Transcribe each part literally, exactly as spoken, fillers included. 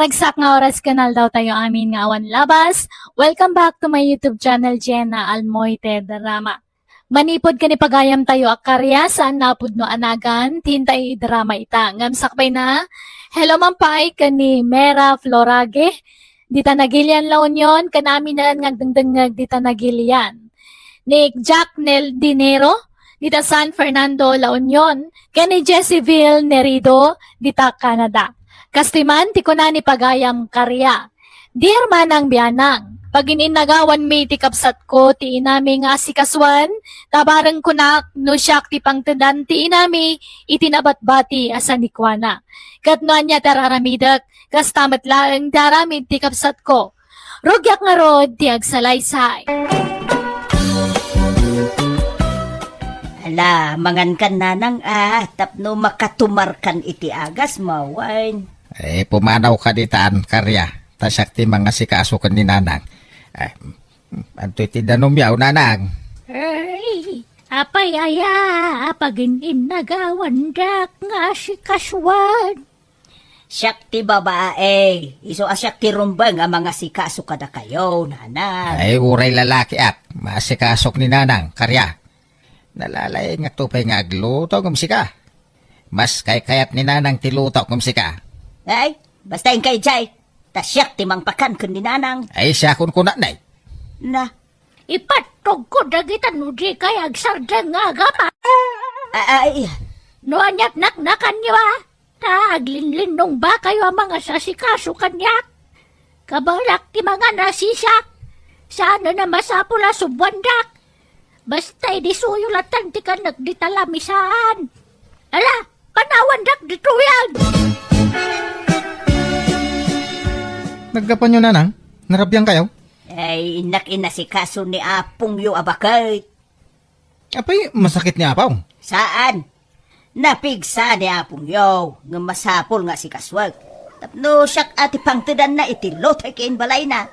Ragsak nga oras ken aldaw tayo amin nga awan labas. Welcome back to my YouTube channel, Jenna Almoite Drama. Manipud ken ipagayam tayo a karya, saan napudno a nagan, ti intay idrama ita. Ngem sakbay na, hello man pay ken ni Mera Florage, dita Nagilian, La Union, ken amin nga agdengdengngeg dita Nagilian. Ni Jack Nel Dinero, dita San Fernando, La Union, ken ni Jessiville Nerido, dita Canada. Kastoy man ti kuna ni pagayam karya. Dear Manang Bianang, pagin-innagawanmi ti kabsatko ti inami nga asikasuan, ta bareng kunak no siak ti pangtedan ti inami iti nabatbati a sanikuana. Ket no ania ti ar-aramidek, kasta met laeng ti aramid ti kabsatko. Rugiak ngarud ti agsalaysay. Ala, mangankan nanang a, tapno makatumarkan iti agasmo, wen. Eh, pumanawka ditan, karya. Ta siak ti mangasikaso ken ni nanang. Eh, antoy ti danumyo, nanang? Ay, apay aya, apagin-innagawandak nga asikasuan? Siak ti babae, isu a siak ti rumbeng a mangasikaso kadakayo, nanang. Ay, uray lalakiak, maasikasok ni nanang, karya. Nalalaingakto pay nga agluto ngem sika. Mas kaykayat ni nanang ti luto ngem sika. Ay, basta inkay jay, ta siak ti mangpakan ken ni nanang. Ay, siakon kunatnay. Na. Ipattogko dagita no di kay agsardeng nga agama. Ay. No aniat naknakanyo a, ta aglinlinnong bakayo a mangasasikaso kaniak. Kabalak ti mangan a sisak. Saan a masapul a subuandak. Basta idi suyo latan ti kanek dita lamisaan. Ala, panawandak ditoyen. Naggapuanyo, nanang? Narabian kayo? Ay, innak inasikaso ni apongyo a baket. Apay, masakit ni apong? Saan? Napigsa ni apongyo, ngem masapul nga asikasuek. Tapno siak a ti pangtedanna iti lote ken balayna.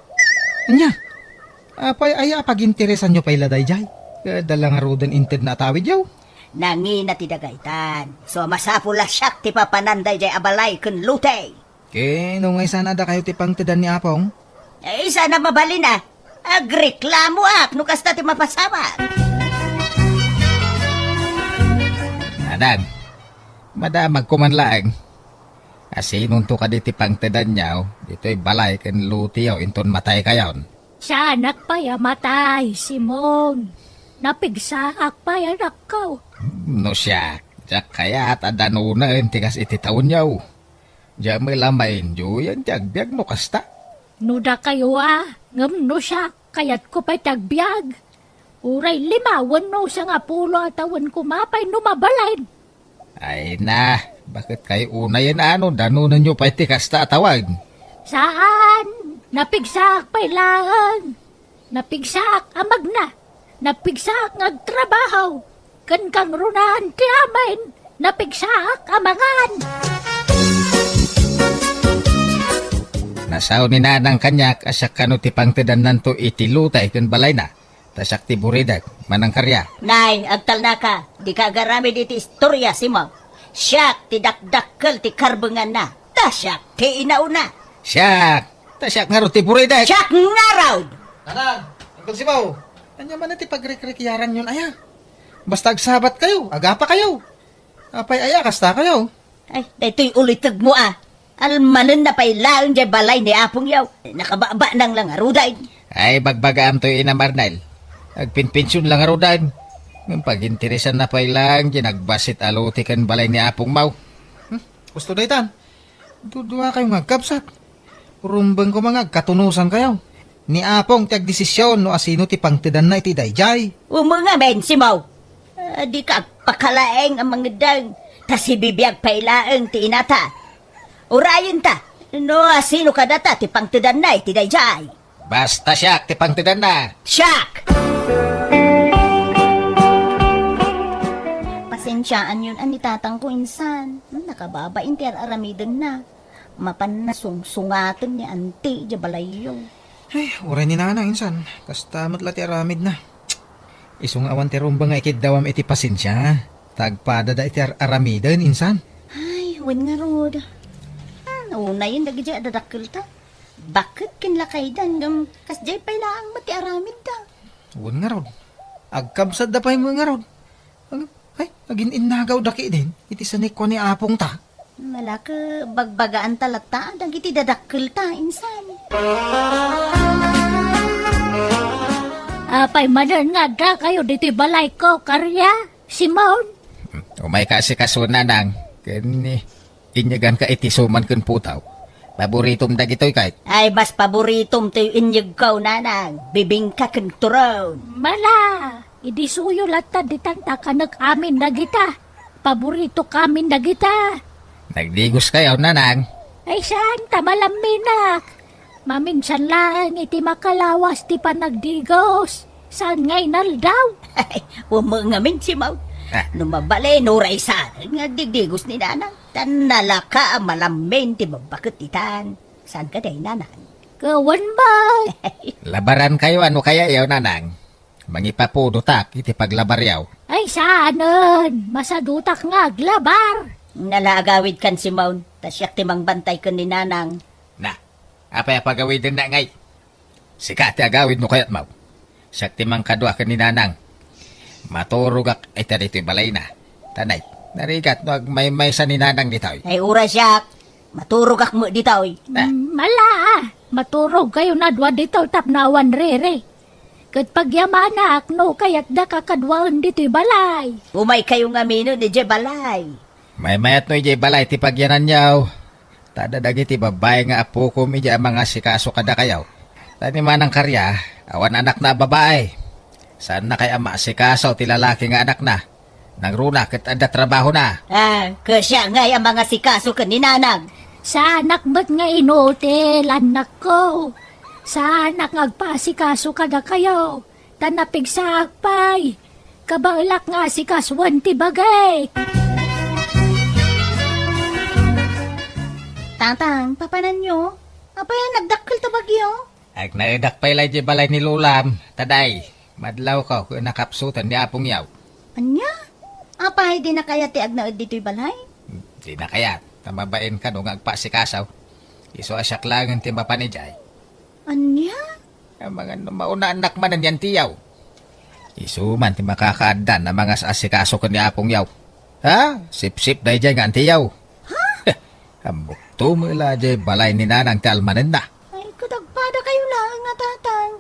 Ania? Apay aya a paginteresanyo pay la dayjay? Kada la ngaruden intedna a tawidyo? Nangina ti dagaytan. So, masapul a siak ti papanan dayjay a balay ken lote. Ken no ngay sana dakayo ti pangtedan ni apong? Eh, sana mabalin a. Agreklamoak no kasta ti mapasamak. Nanang, madamagko man laeng. Asinonto kadi ti pangtedanyo ditoy balay ken loteyo inton mataykayon? Saanak pay a matay, Simon. Napigsaak pay, anakko. No siak, diak kayat a danunen ti kas iti tawenyo. Diak met la ma-enjoyan ti agbiag no kasta. No dakayo a, ngem no siak, kayatko pay ti agbiag. Uray lima wenno sangapulo a tawen koma pay no mabalin. Ay na, baket kay unayen a no danonenyo pay ti kasta a tawen? Saan, napigsaak pay laeng. Napigsaak a magna, napigsaak nga agtrabaho, ken kangrunaan ti amin, napigsaak a mangan. Nasao ni nanang kaniak a siak kano ti pangtedannanto iti lotay ken balayna, ta siak ti buridek, manang karya. Nay, agtalnaka, dika agaramid iti istoria, Simon. Siak ti dakdakkel ti karbenganna, ta siak ti inauna. Siak, ta siak ngarud ti buridek. Siak ngarud! Nanang, Uncle Sibaw, ania man ti pagrikrikiaranyon aya? Basta agsabat kayo, agapa kayo. Apay aya, kasta kayo? Ay, daytoy ulitegmo a. Almanenna pay laeng diay balay ni apongyo. Nakababanang la ngaruden. Ay, bagbagaam toy inam Arnel. Agpinpension la ngaruden. Ngem paginteresanna pay laeng diay nagbassit a lote ken balay ni apongmo. Hmm? Husto daytan. Dudua kayo nga agkabsat. Rumbeng koma nga agkatunosan kayo. Ni apong ti agdesisyon no asino ti pangtedanna iti dayjay. Umeng amin, Simaw. Ah, dika agpakalaeng a mangedeng, ta sibibiag pay laeng ti inata. Urayenta, no asino kadata ti pangtedanna iti dayjay. Basta siak ti pangtedanna. Siak! Pasensiaanyon a ni tatangko insan. Hmm, nakababain ti ar-aramidenna. Mapanna sungsungaten ni anti idiay balayyo. Ay, uray ni nanang insan. Kasta met la ti aramidna. Isu nga awan ti rumbeng nga ikiddawam iti pasensia. Ta agpadada iti ar-aramiden insan. Ay, wen ngarud. Hmm, Unayen dagiti a dadakkelta. Baket ken lakayda, ngem kasdiay pay laeng met ti aramidda. Wen ngarud, agkabsatda pay met ngarud. Ag-, ay, agin-innagawda ketdin iti sanikua ni apongta. Malaka, bagbagaanta latta dagiti dadakkelta, insan. Apay manen nga addakayo ditoy balayko, Karya? Simon? Umayka asikaso, nanang, ken inyeganka iti suman ken putaw. Paboritom dagitoy kay? Ay, mas paboritom toy inyegko, nanang. Bibingka ken turon. Mala, idi suyo latta ditan ta kanek amin dagita. Paborito kamin dagita. Nagdigoskayo, nanang? Ay, saan ta malamminak. Maminsan laeng iti makalawas ti panagdigos. Saan nga inaldaw? Umeng ngamin, Simon. Ah. No mabalin, uray saan nga agdigdigos ni nanang. Tan nalaka a malammin ti babbaket ditan. Saan kadi, nanang? Kawan ba? Labarankayo, ano kaya yaw, nanang? Mangipapudotak iti paglabaryaw. Ay, saanen. Masadutak nga aglabar. Nala agawidkan, Simon. Ta siak ti mangbantay ken ni nanang. Na, apay a pagawidenna ngay? Sika ti agawid no kayatmo. Siak ti mangkadua ken ni nanang. Maturogak ita ditoy balayna. Tanay, narigat no agmaymaysa ni nanang ditoy. Ay, uray siak. Maturogak met ditoy. Na. Mm, mala, maturogkayon a dua ditoy tapno awan riri. Ket pagyamanak no kayatdaka kaduaen ditoy balay. Umaykayo ngaminen idiay balay. Maymayat no idiay balay ti pagyananyo. Ta adda dagiti babbai nga appokom idiay a mangasikaso kadakayo. Ta ni Manang Karya, awan anakna a babai. Saanna kay a maasikaso ti lalaki nga anakna? Nangruna ket adda trabahona. Ah, ket siak ngay a mangasikaso ken ni nanang. Saanak met nga inutil, annakko. Saanak nga agpaasikaso kadakayo. Ta napigsaak pay. Kabaelak nga asikasoen ti bagik. Tatang, papananyo? Apay a nagdakkel ta bagyo? Agnaedak pay la idiay balay ni Lolam, ta day, madlawko ket nakapsutan ni Apong Yaw. Ania? Apay, dina kayat ti agnaed ditoy balay? Dina kayat, ta mabain kano nga agpaasikaso. Isu a siak laengen ti mapan idiay. Ania? Amangan no maunaanak manen yan tiyaw. Isu man ti makakaaddan a mangas-asikaso ken ni Apong Yaw. Ha? Sipsip daydiay nga antiyaw. Ha? Ammok to met la diay balay ni Nanang ti almanenna. Ay, ket agpadakayo laeng a tatang.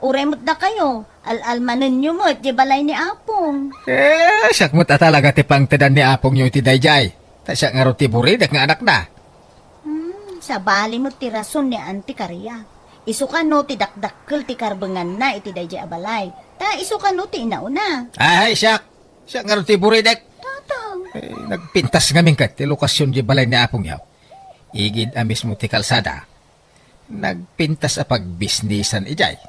Uray met dakayo, al-almanenyo met diay balay ni Apong. Eh, siak met a talaga ti pangtedan ni Apongyo iti daydiay. Ta siak ngarud ti buridek nga anakna. Hmm, sabali met ti rason ni Auntie Karia. Isu kano ti dakdakkel ti karbenganna iti daydiay a balay. Ta isu kano ti inauna. Ay, siak! Siak ngarud ti buridek. Tatang. Eh, nagpintas ngamin ket ti lokasion diay balay ni Apong Yaw. Igid a mismo ti kalsada. Nagpintas a pagbisnisan idiay.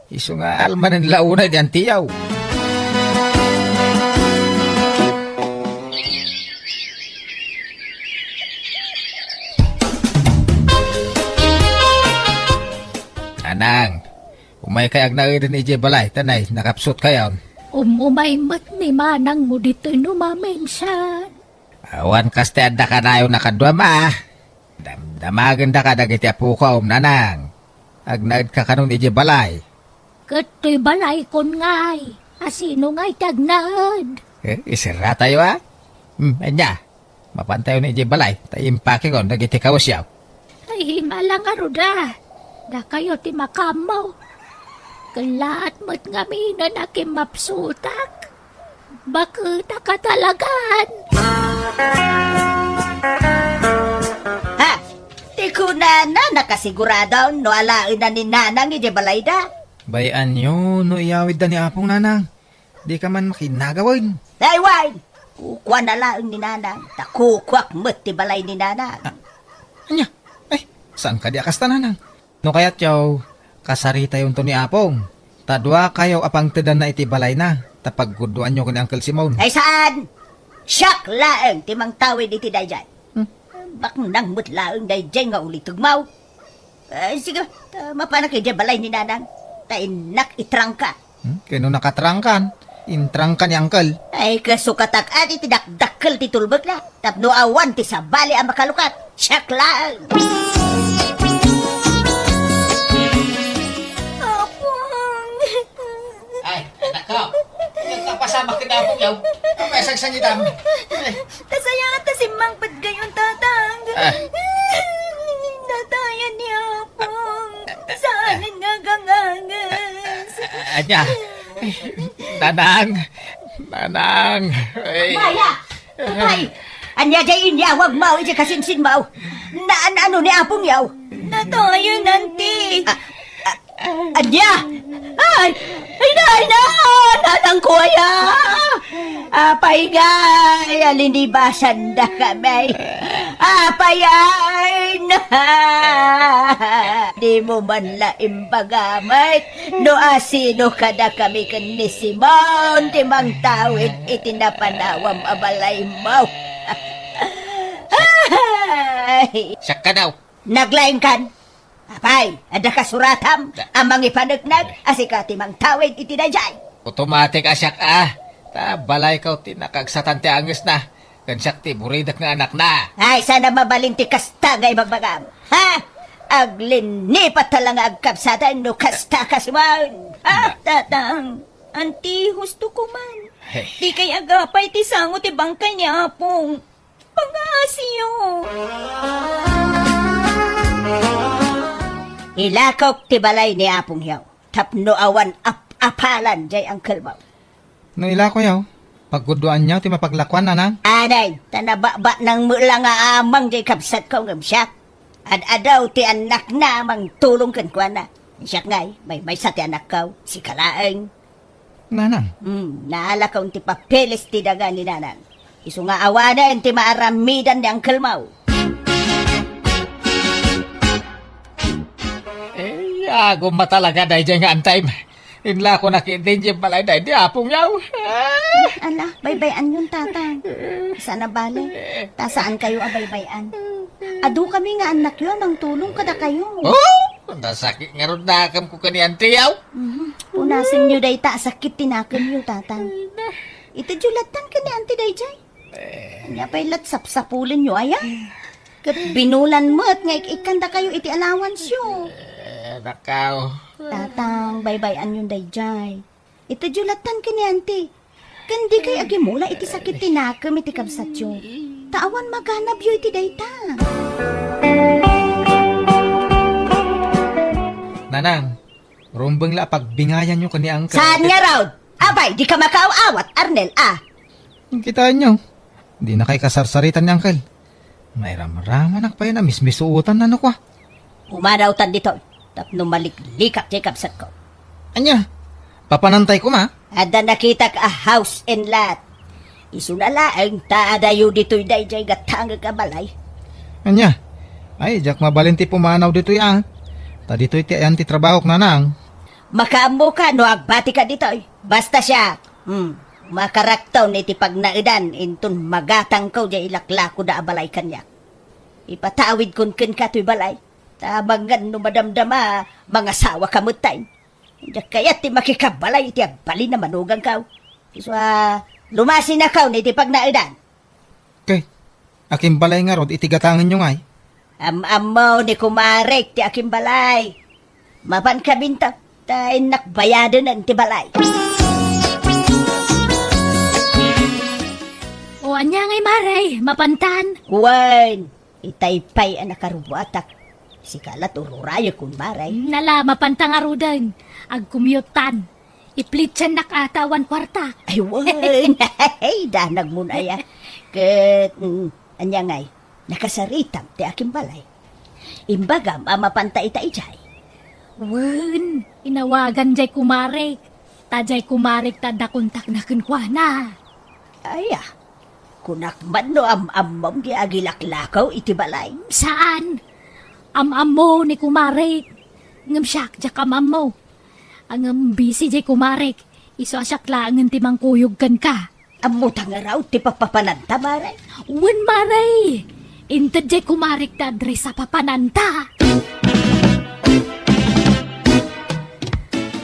Isu nga almanen la unay diay antiyaw. Nanang, umaykay agnaeden idiay balay, ta nay, nakapsutkayon. Um-, umay met ni manangmo ditoy no maminsan. Awan kas ti adda kanayon a kaduam a. Damdamagendaka dagiti apokom, Nanang. Agnaedka kanon idiay balay. Ket toy balaykon ngay, a sino ngay ti agnaed? Eh, iserratayo a? Hmm, ania? Mapantayon idiay balay, ta impakekon dagiti kawesyo. Ay, mala ngarud a. Dakayo ti makaammo. Kellaat met ngaminen a kimmapsutak. Baketaka talagan. Ha? Ti kunana, nakasigurado no alaenna ni Nanang idiay balayda? Bay-anyo no iyawidda ni Apong, Nanang. Dika man makinnagawen. Ay, wen! Kukuana laeng ni Nanang, ta kukuak met ti balay ni Nanang. Ah, ania? Ay, saan kadi a kasta, Nanang? No kayatyo, kasaritayonto ni Apong. Ta duakayo a pangtedanna iti balayna, ta paggudduanyo ken ni Uncle Simon. Ay, saan? Siak laeng ti mangtawid iti daydiay. Hmm? Baknang met laeng daydiay nga ulitegmo. Ay, sige, ta mapanak idiay balay ni Nanang. Ta innak itrangka. Hmm? Ken no nakatrangkan, Intrangka ni Uncle. Ay, kasukatak adi ti dakdakkel ti tulbekna. Tapno awan ti sabali a makalukat. Siak laeng. Apong. Ay, anak ko. Nagpapasamak ka na, Apong, yaw. Ang masagsangitan. Ay. Kasayat ta simmangpet kayon, Tatang. Ah. Natayan ni Apong. Saan nga gangangas? Anya? Nanang! Nanang! Ay. Maya! Ay! Anya jay inyawag mo, iti kasinsin mo? Naan-ano ni Apong yaw? Natayan, Auntie. Ah, ah, anya? Ay! Ay, nay, nay! Nanang ko, aya! Apay nga, ay, alinibasan da kami. Apay ay na! Di mo man la imbaga met no asino kada kami ken ni Simon ti mangtawid iti napanawam a balaymo. Ay! Siak ka daw. Naglaingkan. Apay, adda kasuratam a mangipaneknek a sika ti mangtawid iti daydiay? Automatic a siak a. Ta balayko ti nakaagsatan ti angesna. Ken siak ti buridek nga anakna. Ay, saan a mabalin ti kasta nga ibagbagam? Ha? Aglinipat ta la nga agkabsatan no kasta ka, Simon. Ha, Tatang? Auntie, husto ko man. Hey. Di kay agapay ti sango ti bangkay ni Apong. Pangasiyo. Ilakok ti balay ni Apong yaw. Tapno awan ap-apalan jay uncle mo. No ilako yaw, pagguduan yaw ti mapaglakuan, nanang? Anay, ta nababatnang met la nga amang jay kabsatko ngem siak. Ad-adaw ti annakna mangtulong kenkuana. Siak ngay, maymaysa ti annakko, sika laeng. Nanang. Hmm, naalakon ti papeles ti daga ni Nanang. Isu nga awanen ti maaramidan ni uncle mo. Eh, agum talaga daydiay nga antay. Inlakonak iti balay daydi Apong yaw. Ala, baybay-anyon, Tatang. Saan a bale. Ta saan kayo a baybay-an. Adu kami nga annakyo a mangtulong kadakayo. Oh, nasakit ngarud nakem ko ken ni Auntie yaw. Mhm. Punasenyo dayta a sakit ti nakemyo, Tatang. Itedyo lattan ken ni Auntie daydiay. Eh. Ania pay lat sapsapulenyo, aya? Ket binulan met nga ik-ikkandakayo iti allowance-yo. Eh, nakaw. Tatang, baybay-anyon daydiay. Itedyo lattan ken ni Auntie. Ken dikay agimula iti sakit ti nakem iti kabsatyo. Ta awan maganabyo iti dayta. Nanang, rumbeng la a pagbingayanyo ken ni Uncle. Saan ngarud? Apay, dika makaaw-awat, Arnel, a? Kitaenyo, dinakay kasarsaritan ni Uncle. Mairamramanak pay a mismisuotan, nano kua? Pumanawtan ditoy, tapno maliklikak ti kabsatko. Ania? Papanantay koma? Adda nakitak a house and lot. Isuna laeng ta adayo ditoy daydiay gatangek a balay. Ania? Ay, diak mabalin ti pumanaw ditoy a. Ta ditoy ti ayan ti trabahok, Nanang. Makaammoka no agbatika ditoy. Basta siak, hmm, makarakton iti pagnaedan inton magatangko diay ilaklakoda a balay kaniak. Ipatawidkon kenka toy balay, ta amangan no madamdama, mangasawaka metten. Diak kayat ti makikabalay iti agbalin a manugangko. Isu a, lumasinakon iti pagnaedan. Ket, akimbalay ngarud iti gatangenyo ngay? Am-ammo ni kumarek ti akimbalay. Mapan kabinta, ta innak bayadenen ti balay. O, ania ngay, Mare? Mapantan? Wen, itay pay a nakarubuatak. Sika la ti ururayek, Mare. Nala, mapanta ngaruden. Agkumyottan. Iplitsannak a ta awan kuarta. Ay, wen. Ay, danagmon aya. Ket, mm, ania ngay, nakasaritam ti akimbalay. Imbagam a mapanta ita idiay. Wen, inawagan jay kumarek. Ta jay kumarek ta adda kontakna kenkuana. Aya, kunak man no am-ammom ti agilaklakaw iti balay. Saan? Am-ammo ni kumarek. Ngem siak, diak am-ammo. Ngem busy jay kumarek. Isu a siak laengen ti mangkuyog kenka. Ammota ngarud ti papapananta, Mare? Wen, Mare. Inted jay kumarek ti address a papananta.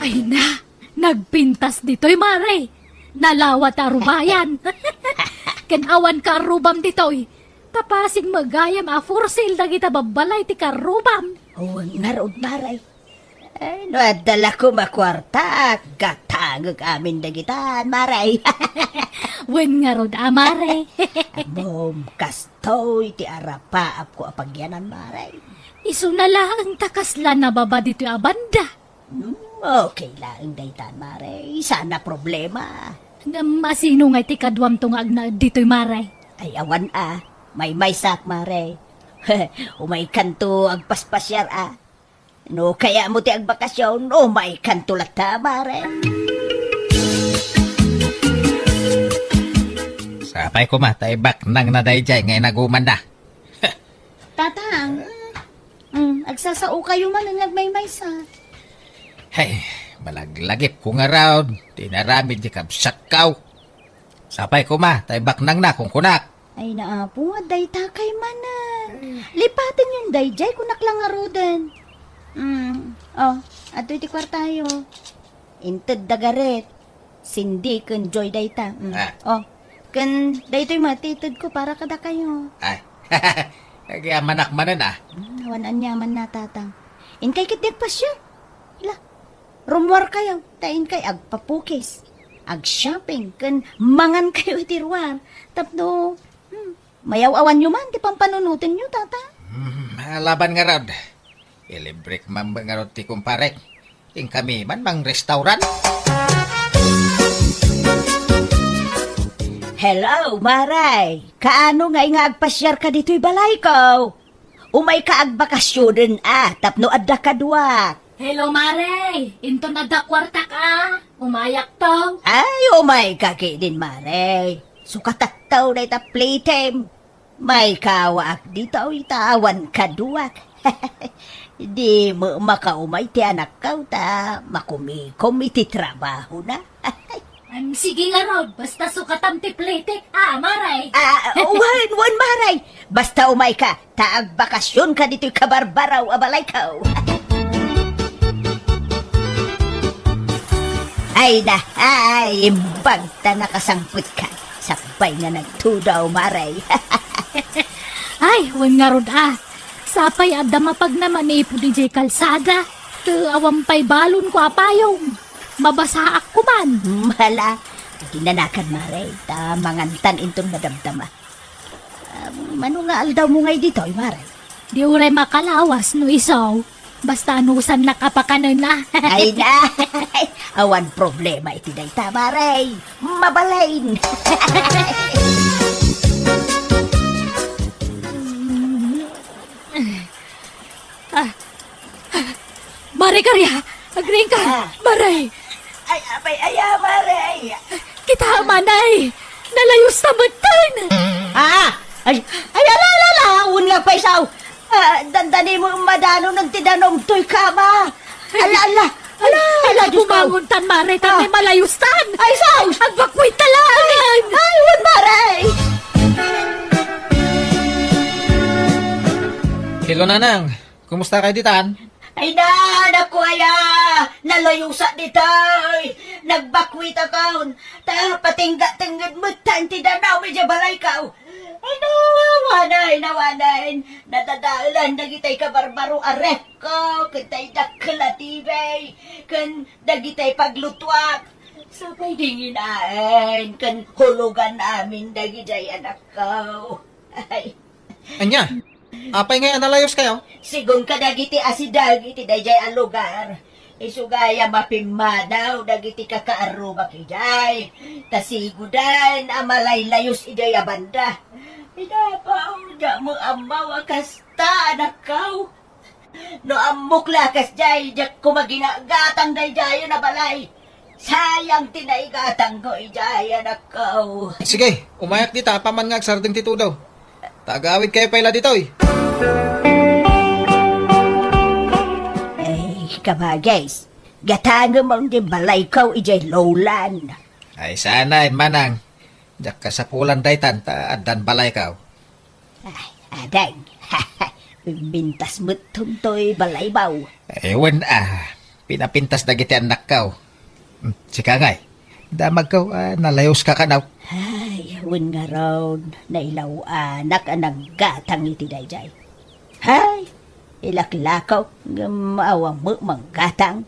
Ay na, nagpintas ditoy, Mare. Nalawa ta arubayan. Ken awan kaarrubam ditoy. Ta pasig met gayam a for sale dagita babbalay ti kaarrubam. Wen ngarud, Mare. Ay, no adda la koma kuarta, gatangek amin dagitan, Mare. Wen ngarud a, Mare. Ammom, kastoy ti arapaapko a pagyanan, Mare. Isuna laeng ta kasla nababa ditoy a banda. Hmm, okay laeng daytan, Mare. Saan a problema. Ngem asino ngay ti kaduamto nga agnaed ditoy, Mare? Ay, awan a. Maymaysak, Mare. Umaykanto agpaspasiar a. No kayatmo ti agbakasyon, umaykanto latta, Mare. Sapay koma, ta ibaknangna daydiay nga inagumanna. Tatang, mm, agsasaokayo man nga agmaymaysa. Hay, malaglagipko ngarud ti inaramid ti kabsatko. Sapay koma, ta ibaknangna, kunkunak. Ay, naapo, adda dayta kaymanen. Lipatenyon daydiay, kunak la ngaruden. Mm, oh, adtoy ti kuartayo. Inted da Gareth, Cindy, ken Joy dayta. Mm. Ah. Oh, ken daytoy met ti itedko para kadakayo. Ay, agyamanak manen, ah. Mm, awan aniamanna, Tatang. Inkay ket di agpasiar. La, rummuarkayo, ta inkay agpapukis, agshopping, ken mangankayo iti ruar. Tapno, hmm, mayaw-awanyo man ti pampanunotenyo, Tata. Hmm, alaban ngarud. Ilibrek man ngarud ti kumparek. Inkami man mangrestaurant. Hello, Maray. Kaano ngay nga agpasiarka ditoy balayko? Umayka agbakasyonen a tapno adda kaduak. Hello, Mare. Inton adda kuartak a, umayakto. Ay, umayka ketdin, Mare. Sukatakto dayta playtime. Maikawaak ditoy ta awan kaduak. Di met makaumay ti anakko ta makumikom iti trabahona. Em, sige ngarud, basta sukatam ti plitik, a, Maray. Ah, wen, wen, Maray. Basta umayka, ta agbakasyonka ditoy kabarbaraw a balayko. Ay na, ay, imbag ta nakasangpetka. Sakbay nga nagtudaw, Maray. Ay, wen ngarud a. Sapay adda mapagna manipud idiay kalsada. Ket awan pay balonko a payong. Mabasaak koman. Hala, aginanakan, Mare, ta mangantan inton madamdama. Ah, mano nga aldawmo ngay ditoy, Mare? Di uray makalawas no isu. Basta anusannak a pakanen a. Ay na, awan problema iti dayta, Mare. Mabalin. Ah, Mare Karia, agriingka, ah. Mare. Ay, apay, aya, Mare, ay. Kita, manay. Nalayusta metten. Ah, ay, ay, ala, ala, ala, wen nga paysaw. Ah, dandani mo madano nang ti danom toy kama. Ala, ala, ala, ala, Diyos ko. Bumangon tan, Mare, tan, ah. Malayustan. Ay, sus. Agbakwit ta laeng. Ay, wen, Mare. Hello, Nanang. Kumusta kayo ditan? Ay na, naku aya! Nalayusak ditoy! Nagbakwitakon! Ta patingga tengnged metten ti danum idiay balayko! Ay na, awanen, awanen! Nadadaelan dagitay kabarbaro a refko, ken tay dakkel a T V, ken dagitay paglutuak. Sapay dinginaen, ken hulugan amin dagidiay anakko. Ay. Ania? Apay ngay a nalayuskayo? Sigun kadagiti asideg iti daydiay a lugar, isu gayam a pimmanaw dagiti kakaarrubak idiay, ta siguden a malaylayus idiay a banda. Idapaw, diak met ammo a kasta, anakko. No ammok la a kasdiay, diak koma ginagatang daydiayen a balay. Sayang ti naigatangko idiay, anakko. Sige, umayak dita, apaman nga agsardeng ti tudaw. Ta agawidkayo pay la ditoy. Ay, kabagis, gatangem on ti balayko idiay lowland. Ay, saan, manang. Diak kasapulan daytan ta addan balayko. Ay, ading. Pimpintas met toy balaymo. Ay, wen a, pinapintas dagiti annakko. Hmm, sika ngay. Damagko, ah, nalayoska kano. Ay, wen ngarud, nailaw-anak a naggatang iti daydiay. Hay, ilaklakaw, ngem awan met manggatang.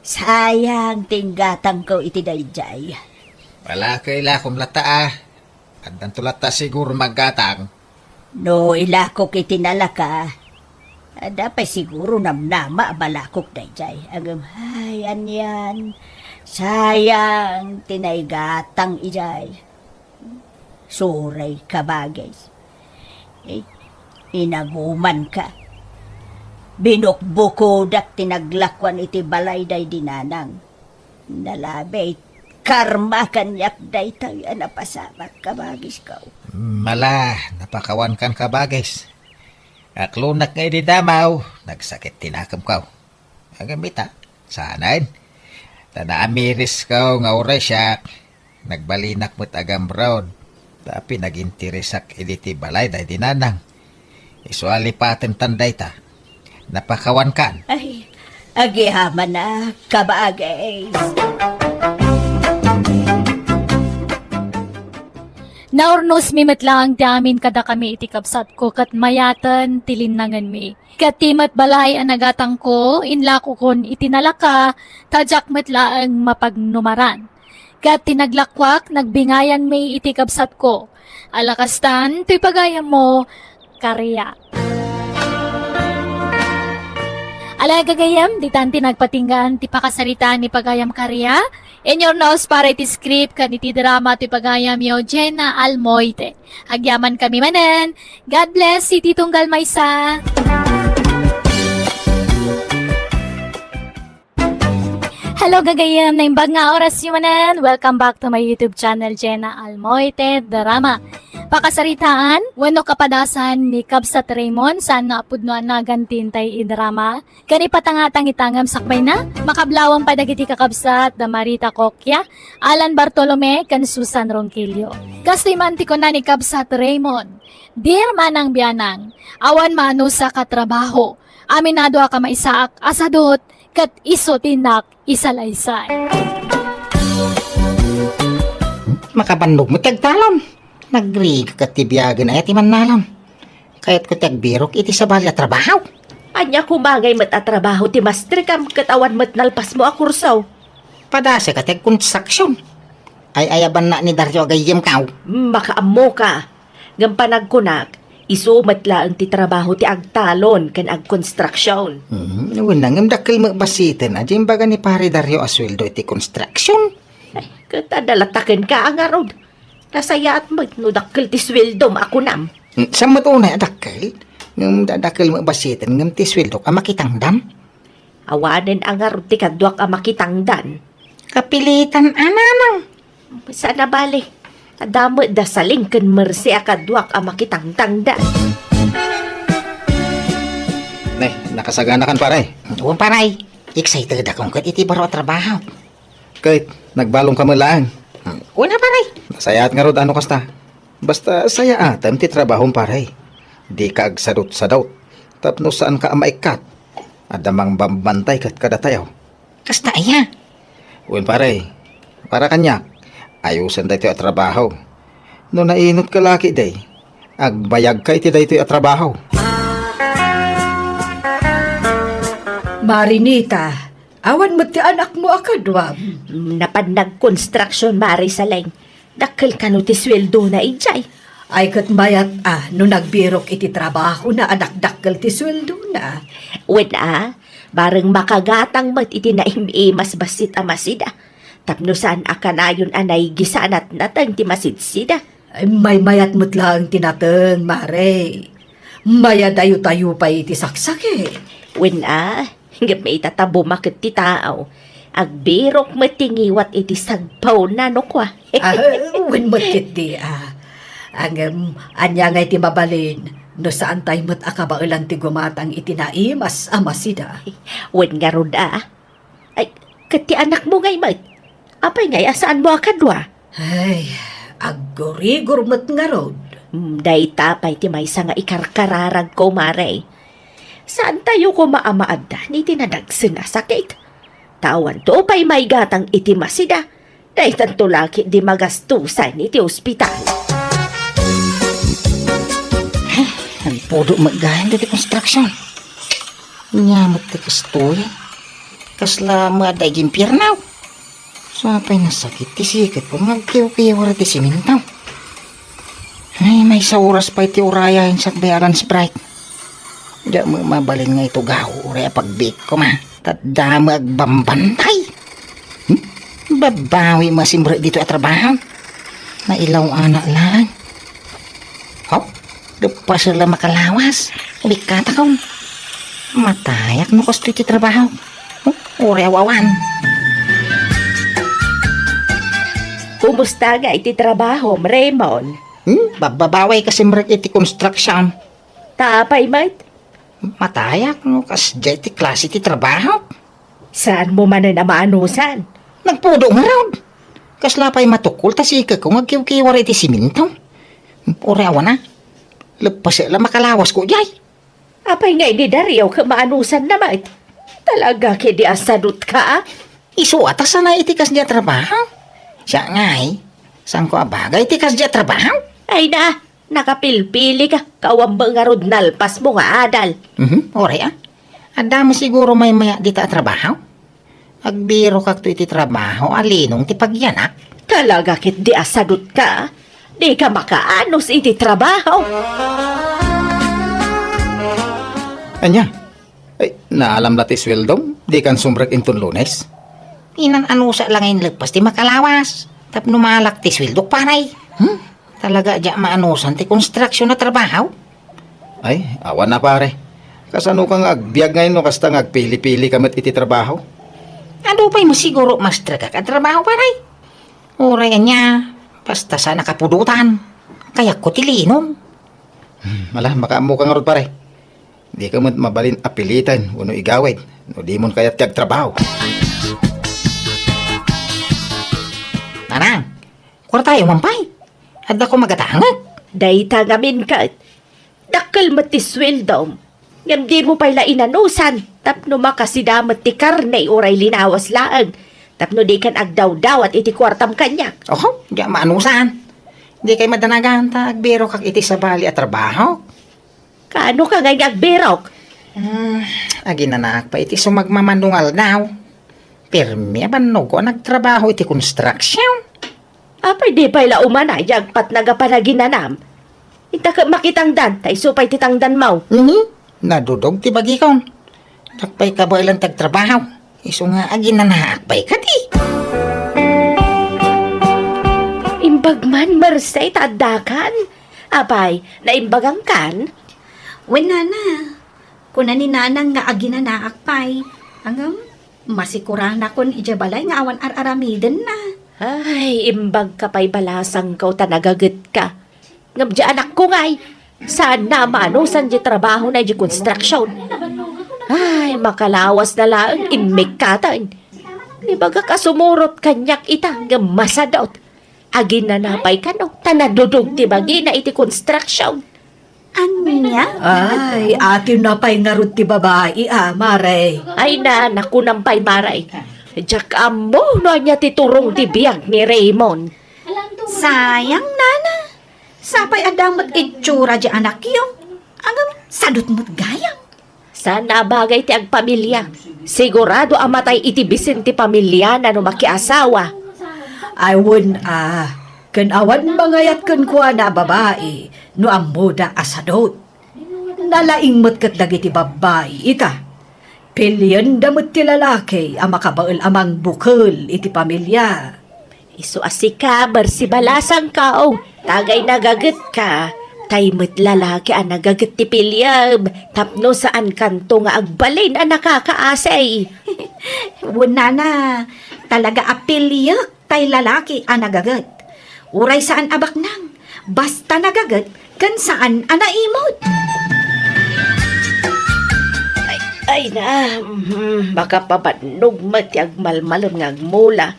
Sayang ti inggatangko iti daydiay. Wala kay lakom latta, ah. Addanto latta siguro manggatang. No ilakok iti nalaka, adda pay siguro namnama a balakok daydiay. Ngem, ay, anian, sayang ti naigatang idiay. Sorry, kabagis. Eh, inagumanka. Binukbukodak ti naglakuan iti balay daydi nanang. Nalabi, karma kaniak daytoy a napasamak, kabagisko. Mala, napakawankan, kabagis. Aklonak nga idi damaw, nagsakit ti nakemko. Agam ita, saanen. Ta naamirisko nga uray siak, nagbalinak met a gamrod. Ta pinaginteresak idi ti balay daydi nanang. Isu a lipatentan dayta. Napakawankan. Ay, agyamanak, kabagis. Naurnosmi met laeng ti amin kadakami iti kabsatko ket mayaten ti linnangenmi. Ket ti met balay a nagatangko, inlakokon iti nalaka, ta diak met laeng mapagnumaran. Ket ti naglakuak, nagbingayanmi iti kabsatko. Ala kastan, toy pagayammo, Karia. Ala gagayam, ditan ti nagpatinggaan ti pakasaritaan ni pagayam Karia. Inurnos para iti script ken iti drama ti pagayamyo, Jenna Almoite. Agyamankami manen. God bless, iti tunggal maysa. Hello, gagayam. Naimbag nga orasyo manen. Welcome back to my YouTube channel, Jenna Almoite Drama. Pakasaritaan, wenno kapadasan ni Kabsat Raymond, saan nga a pudno a nagan ti intay idrama. Ken ipatanga-tangitangam sakbayna, makablawang pay dagiti kakabsat da Marita Coquia, Alan Bartolome, ken Susan Ronquillo. Kastoy man ti kuna ni Kabsat Raymond, Dear Manang Bianang, awan manusak a trabaho. Aminado a kamaysaak a sadut, ket isu ti innak isalaysay. Makabannog met ti agtalon. Nagrigat ti biagen aya ti mannalon. Kayatko ti agbirok iti sabali a trabaho. Ania koma ngay met a trabaho ti mastrikam ket awan met nalpasmo a kurso? Padasek a ti agkonstruksyon. Ay-ayabanna ni Dario a gayyemko. Makaammoka. Ngem panagkunak, isu met laeng ti trabaho ti agtalon ken agkonstruksyon. Hmm, wen, ngem dakkel met basiten a di imbaga ni Pare Dario a sueldo iti konstruksyon. Ay, ket adda latta kenka a ngarud. Nasayaat met no dakkel ti sueldom a kunam. Hmm, saan met unay a dakkel? Ngem da-, dakkel met basiten, ngem ti sueldok a makitangdan. Awanen a ngarud ti kaduak a makitangdan. Kapilitan a nanang. Saan a bale. Adda met da Saling ken Mercy a kaduak a makitangtangdan. Ne, nakasaganakan, pare. Wen, pare. Excited akon ket iti baro a trabaho. Ket, nagbalonka met laeng. Wen a, pare. Nasayaat ngarud a no kasta. Basta sayaatem ti trabahom, pare. Dika agsadutsadut. Tapno saanka a maikkat. Adda mangbambantay ket kadatayo. Kasta aya? Wen, pare, para kaniak, ayosen daytoy a trabaho. No nainot ka laki, day, agbayagka iti daytoy a trabaho. Marinita, awan met ti anakmo a kaduam? Napan nagkonstruksyon, Mari Saleng. Dakkel kano ti sueldona idiay? Ay, ket mayat a no nagbirok iti trabahona a dakdakkel ti sueldona. Wen a, bareng makagatang met iti naim-imas bassit a masida. Tapno saan a kanayon a naigisanat nateng ti masidsida. Ay, maymayat met laeng ti nateng, Mare. Mayadayo-tayo pay iti saksakit. Wen a, ngem ita ta bumaket ti tao, agbirok met ti ngiwat iti sagpawna no kua. Ah, wen met ketdi, ah. Ngem, ania ngay ti mabalin no saantay met a kabaelan ti gumatang iti naimas a masida? Wen ngarud, ah. Ay, ket ti anakmo ngay met? Apay ngay a saanmo a kadua? Ay, aggurigor met ngarud. Hmm, dayta pay ti maysa nga ikarkararagko, Mare. Saantayo koma a maaddan iti nadagsen a sakit. Ta awanto pay maigatang iti masida. Daytanto la ketdi magastusan iti ospital. Ay, nagpudo met gayan ditoy construction. Ania met ti kastoy? Kasla maadda iti impierno. Sapay nasakit ti siketko nga agkiwkiwar iti siminto. Ay, maysa oras pay ti urayen sakbay a lunch break. Diak met mabalin nga itugaw uray a pagbiit koma. Ta adda met agbambantay. Hmm? Babawi met a simrek ditoy a trabaho. Nailaw-anak laeng. Hop, leppasek la makalawas. Ulikkatakon. Matayak no kastoy ti trabaho. Hmm? Uray awan. Kumusta ngay ti trabahom, Raymond? Hmm? Babawi ka simrek iti construction. Ta apay met? Matayak no kasdiay ti klase ti trabaho. Saanmo manen a maanusan? Nagpudo ngarud. Kasla pay matukol ta siketko nga agkiwkiwar iti siminto. Uray awan a. Leppasek la makalawasko diay. Apay ngay ni Dario ket maanusanna met? Talaga ketdi a sadutka a. Isu a ta sanay iti kasdiay a trabaho. Siak ngay, saanko a bagay ti kasdiay a trabaho. Ay na, nakapilpilika, kawan met ngarud nalpasmo nga adal. Mhm, uray a. Adda met siguro maymayat dita a trabaho? Agbirokakto iti trabaho a linong ti pagyanak. Talaga ketdi a sadutka a. Dika makaanus iti trabaho. Ania? Ay, naalam la ti sueldom? Dikan sumrek inton Lunes? Inan-anusak la nga inleppas ti makalawas. Tapno maalak ti sueldok, pare. Hmm? Talaga diak maanusan ti construction a trabaho? Ay, awan a, pare. Kasano ka nga agbiag ngay no kasta nga agpili-pili ka met iti trabaho? Adu pay met siguro masterka a trabaho, pare. Uray ania, basta saan a kapudotan. Kayatko ti linong. Hmm, ala, makaammo ka ngarud, pare. Dika met mabalin a piliten wenno igawid no dimon kayat ti agtrabaho. Nanang, kuartayo man pay. Adda ko magatangek. Dayta ngamin ket, dakkel met ti sueldom. Ngem dimo pay la inanusan tapno makasida met ti karne uray linawas laeng tapno dikan agdawdawat iti kuartam kaniak. Oho, diak maanusan. Dikay madanagan ta agbirokak iti sabali a trabaho. Kaano ka ngay nga agbirok? Hmm, aginanaak pay iti sumagmamano nga aldaw. Permi a bannogko a nagtrabaho iti construction. Apay di pay la umanay ti agpatnag a panaginanam? Inta ket makitangdan, ta isu pay ti tangdanmo. Mhm. Nadudog ti bagikon. Diak pay kabaelan ti agtrabaho. Isu nga aginanaak pay kadi. Imbag man, Merced, ta addakan. Apay, naimbagangkan? Wen, nana. Kuna ni nanang nga aginanaak pay. Ngem, masikuranakon idiay balay nga awan ar-aramidenna. Ay, imbagka pay balasangko ta nagagetka. Ngem diay anakko ngay, saanna a maanusan diay trabahona idiay construction. Ay, makalawasna laeng immikkaten. Ibagak a sumurot kaniak ita ngem masadut. Aginana pay kano, ta nadudog ti bagina iti construction. Ania? Ay, atinna pay ngarud ti babai a, Mare. Ay na, nakunam pay, Mare. Diak ammo no ania ti turong ti biag ni Raymond. Sayang, nana. Sapay adda met itsura diay anakyo. Ngem, sadut met gayam. Saan a bagay ti agpamilia. Sigurado a matay iti bisin ti pamiliana no makiasawa. Ay, wen a, ken awan mangayat kenkuana a babai no ammoda a sadut. Nalaing met ket dagiti babbai ita. Pilienda met ti lalaki a makabael a mangbukel iti pamilia. Isu a sika, Merced, balasangko, tagay nagagetka, tay met lalaki a nagaget ti pilieb, tapno saankanto nga agbalin a nakakaasi. Wen, nana, talaga a piliek tay lalaki a nagaget. Uray saan a baknang, basta nagaget ken saan a naimut. Ay, ay na, mhm, makapabannog met ti agmalmalem nga agmula.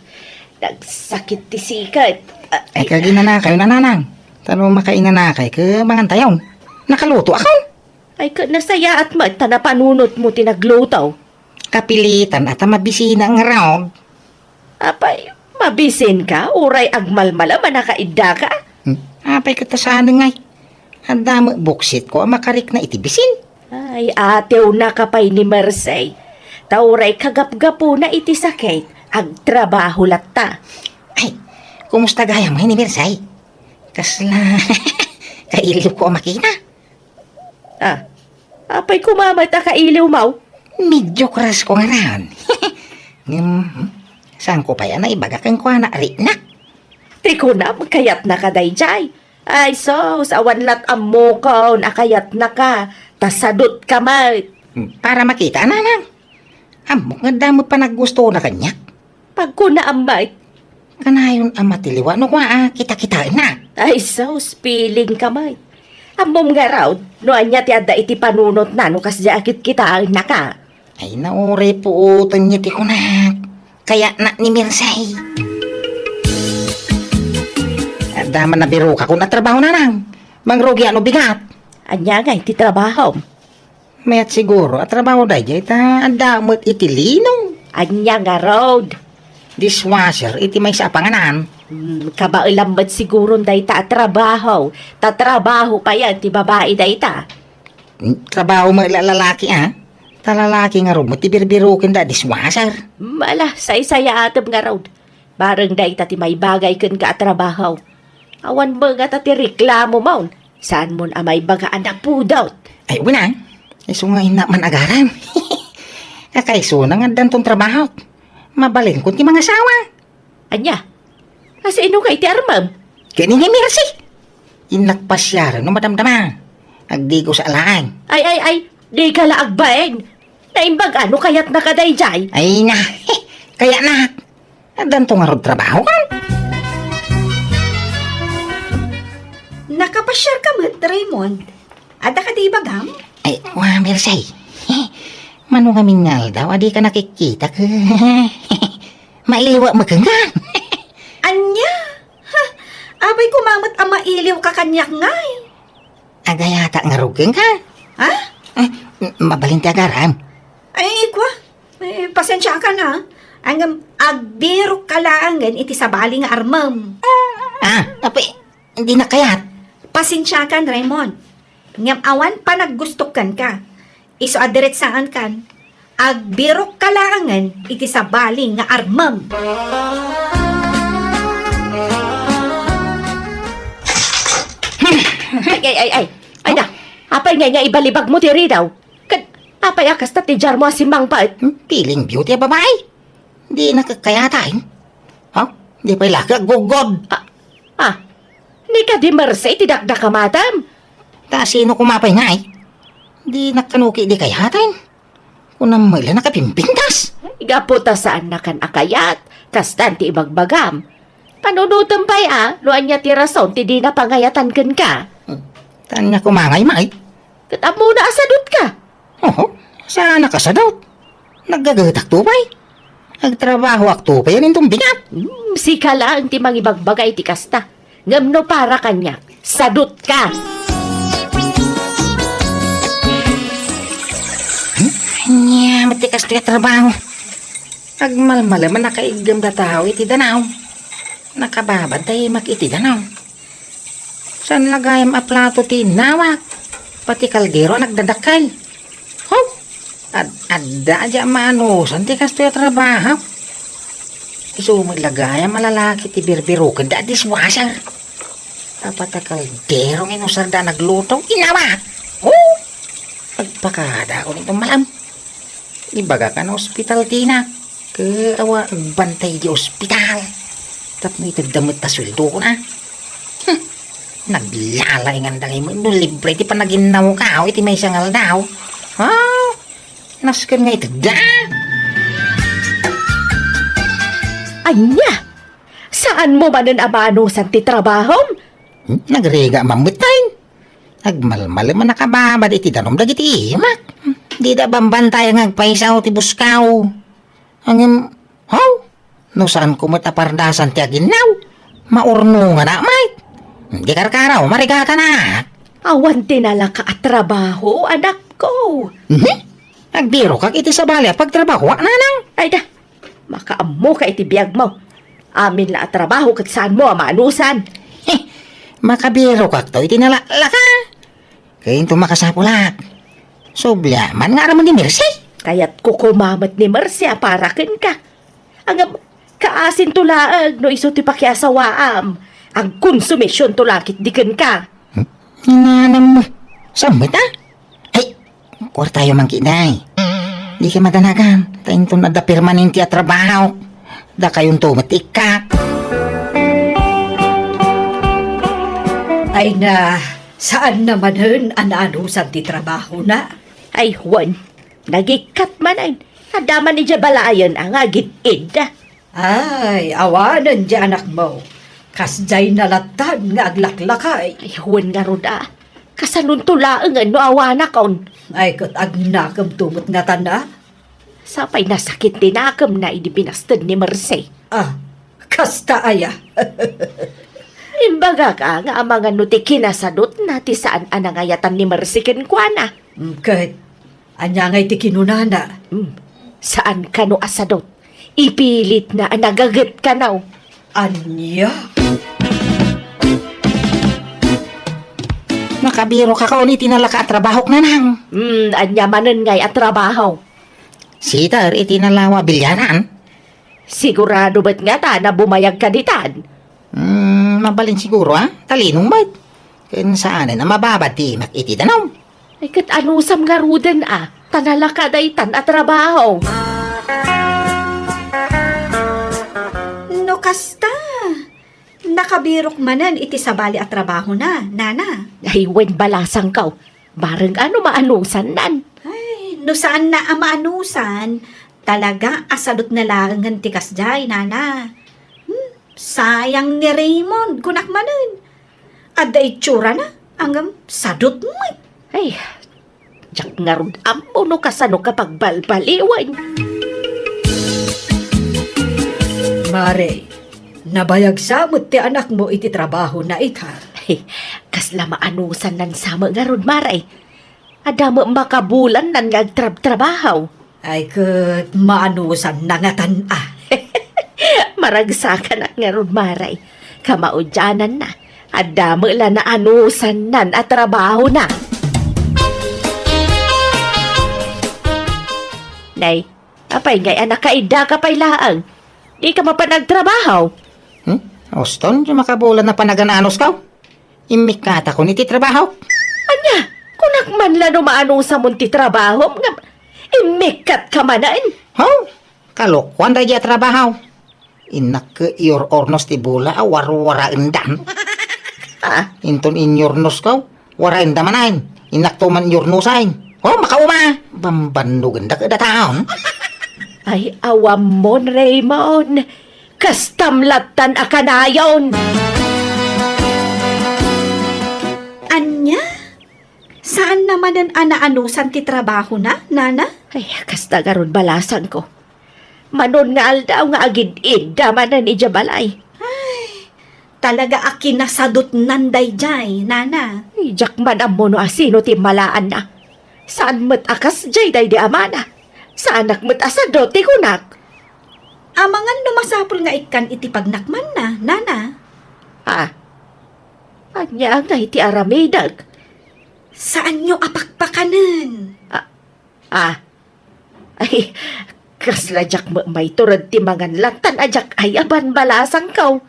Nagsakit ti siket. Ah, ay, kaginanakayo, nanang. Ta no makainanakay, ket mangantayon. Nakalutoakon. Ay, ket nasayaat met ta napanunotmo ti nagluto. Kapilitan a ta mabisina ngarud. Apay, Mabisinka, uray agmalmalem a nakaiddaka? Hmm? Apay ket ta saan ngay? Adda met buksitko a makarikna iti bisin. Ay, atewnaka pay ni Mersey. Ta uray kagapgapuna iti sakit, agtrabaho latta. Ay, kumusta gayam ngay ni Mersey? Kasla kailiwko a makita. Ah, apay koma met a kailiwmo? Medyo crushko ngarud. Ngem, hmm, saanko pay a naibaga kenkuana, riknak. Ti kunam, kayatnaka daydiay. Ay, sus, awan lat' ammokon a kayatnaka, ta sadutka met. Hmm, para makita, nanang. Ammok nga adda met panaggustona kaniak. Pagkunaam met. Kanayon a matiliw no kua a kita-kitaennak. Ay, sus, feelingka met. Ammom ngarud, no ania ti adda iti panunotna no kasdiay a kitkitaennaka. Ay, nauray puoten ti kunak. Kayatnak ni Mersey. Adda man nabirokakon a trabaho, nanang. Mangrugiak no bigat. Ania ngay ti trabahom? Mayat siguro a trabaho daydiay ta adda met iti lino. Ania ngarud? Dishwasher iti maysa a panganan. Hmm, kabaelam met siguron dayta a trabaho. Ta trabaho payen ti babai dayta. Hmm, trabaho met la lalaki, a? Ta lalaki ngarud met ti birbiroken da dishwasher. Hmm, ala, saysayaatem ngarud. Bareng dayta ti maibagay kenka a trabaho. Awan met ngata ti reklamomon. Saanmon a maibaga a napudot. Ay, wen a. Isu nga innak man agaram. Kakaisuna nga addanton trabaho. Mabalinkon ti mangasawa. Ania? Kasino ngay ti armem? Ken ni Mercy. Innak pasiaren no madamdama. Agdigos a laeng. Ay, ay, ay. Dika la agbain. Naimbag a no kayatnaka daydiay. Ay na. Kayatnak. Addanto ngarud trabaho, kan? Nakapasiarka met, Raymond. Adda kadi ibagam? Ay, wa, Mersey. Mano ngamin nga aldaw a dika nakikita ket mailiwak met kenka. Ania? Ha? Apay koma met a mailiwka kaniak ngay? Agayatak ngarud kenka. Ha? Eh, mabalin ti agaram. Ay, kua. Eh, pasensiakan, ha? Ngem agbirokka laengen iti sabali nga armem. Ah, apay, dinak kayat. Pasensiakan, Raymond. Ngem awan panaggustok kenka. Isu a diretsaankan. Agbirokka laengen iti sabali nga armem. Ay, ay, ay, ay. Ay, da. Apay ngay nga ibalibagmo ti ridaw? Ket apay a kasta ti diarmo a simmangpet? Hmm, feeling beauty a babai. Dinak kayataen. Ha? Di pay la ka aggugod. Ah, ah. Ni kadi Mercy ti dakdakamatem. Ta sino koma pay ngay? Dinak kano ketdi kayataen. Kunam met la nakapimpintas. Gapu ta saannakan a kayat. Kastan ti ibagbagam. Panunotem pay a, no ania ti rason ti dina pangayatan kenka. Hmm. Ta ania koma ngay, May? Ket ammona a sadutka. Oho, saan a kasadut? Naggagahetakto pay. Agtrabahoakto pay, inton bigat. Hmm, sika laeng ti mangibagbaga iti kasta. Ngem no para kaniak, sadutka. Hmm? Ania met ti kastoy a trabaho? Agmalmalem a nakaiggem da tao iti danaw. Nakababad ta imak iti danaw. Saan la gayam a plato ti innawak? Pati kaldero a nagdadakkel. Haw! Ad-, adda a di amanusan ti kastoy a trabaho. Isu met la gayam a lalaki ti birbiroken da a dishwasher. Apat a kaldero nga inusar da a nagluto. Innawak! Oh! Agpakada ako nito malam. Ibagak a naospital ti inak. Ket awan agbantay di ospital. Tapno itedda met ta sueldona. Hmm. Naglalaingan da ngay met no libre ti panaginnawko iti maysa nga aldaw. Ha? Nasken nga itedda. Ania? Saanmo manen a manusan ti trabahom? Hmm? Nagrigat man met tay. Agmalmalem a nakababad iti danum dagiti imak. Dida bambantayan nga agpayso ti buskaw. Ngem, haw? No saanko met a pardasan ti aginnaw, maurnonganak met. Di karkaro, marigatanak. Awan ti nalaka a trabaho, anakko. Mhm. Agbirokak iti sabali a pagtrabahoak, nanang. Ay da, makaammoka iti biagmo. Amin la a trabaho ket saanmo a maanusan. Heh, makabirokakto iti nalaklaka. Ket inton makasapulak, subliaman nga aramon ni Mercy. Kayatko koma met ni Mercy a para kenka. Ngem, kaasinto laeng no isu ti pakiasawaam. Agkonsumisionto la ketdi kenka. Hmm? Inanam mo. Saan met, a? Ay, kuartayo man ketdi. Dika madanagan, ta inton adda permanente a trabaho, dakayonto met ikkat. Ay na, saanna manen a naanusan ti trabahona? Ay, wen, nagikkat manen. Adda man idiay balayen a nga agid-idda. Ay, awanen diay anakmo. Kasdiay na lattan nga aglaklakay. Ay, wen ngarud a. Kasanonto laengen no awanakon? Ay, ket agnakemto met ngatan a. Sapay nasakit ti nakemna idi binasted ni Mercy. Ah, kasta aya. Imbagak a nga amangan no ti kinasadutna ti saan a nangayatan ni Mercy kenkuana. Mm, ket ania ngay ti kinunana? Hmm, saan kano a sadut. Ipilitna a nagaget kano. Ania? Nakabirokakon iti nalaka a trabahok, nanang. Hmm, ania manen ngay a trabaho? Sider iti nalawa a bilyaran. Sigurado met ngata a bumayagka ditan? Hmm, mabalin siguro, a. Talinong met. Ken saanen a mababad ti imak iti danum. Ay, ket anusam ngaruden a, ta nalaka daytan a trabaho. No kasta, nakabirok manen iti sabali a trabahona, nana. Ay, wen balasangko. Bareng a no maanusannan. Ay, no saanna a maanusan, talaga a sadutna laengen ti kasdiay, nana. Hmm, sayang ni Raymond, kunak manen. Adda itsurana, ngem sadut met. Ay, diak ngarud ammo no kasano ka pagbalbaliwen. Mare, nabayag sa met ti anakmo iti trabahona ita. Ay, kasla maanusannan sa met ngarud, Mare. Adda met makabulannan nga agtrabtrabaho. Ay, ket maanusanna ngatan a. Maragsakanak ngarud, Mare. Kamaudiananna, adda met la naanusannan a trabahona. Nay, apay ngay a nakaiddaka pay laeng? Dika mapan agtrabaho? Hmm? Uston, ti makabulan a panagan-anusko. Immikkatakon iti trabaho. Ania? Kunak man la no maanusamon ti trabahom nga immikkatka manen? Ho? Kalokuan daydi a trabaho. Innak iyor-ornos ti bola a warwaraendan. Ah? Inton inyornosko, waraenda manen. Innakto man iyornosen. Ho, makauma! Bambannogendak ida taon. Ay, awammon, Raymond. Kastam lattan a kanayon. Ania? Saanna manen a naanusan ti trabahona, nana? Ay, kasta garud balasangko. Manon nga aldaw nga agid-idda manen idiay balay. Ay, talaga a kinasadutnan daydiay, nana. Ay, diak man ammo no asino ti immalaanna. Saan met a kasdiay daydi amana. Saanak met a sadut ti kunak. Amangan no masapul nga ikkan iti pagnakmanna, nana. Ah, ania ngay ti aramidek? Saanyo a pakpakanen. Ah, ah. Ay, kasla diak met maitured ti mangan lattan a diak ayaban balasangko.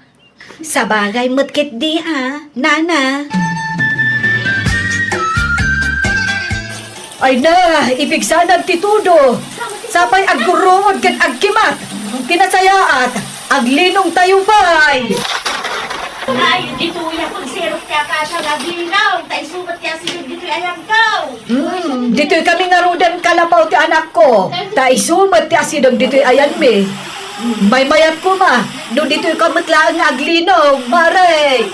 Sabagay met ketdi a, nana. Ay na, ipigsanan ti tudo. Sapay aggurruod ken agkimat. Ti nasayaat, aglinongtayo pay. Ay, ditoy a pagsirok ti akasia nga aglinong, ta isu met ti asideg ditoy ayanko. Hmm, ditoy kami ngaruden kalapaw ti anakko, ta isu met ti asideg ditoy ayanmi. Maymayat koma, no ditoy ka met laeng nga aglinong, Mare.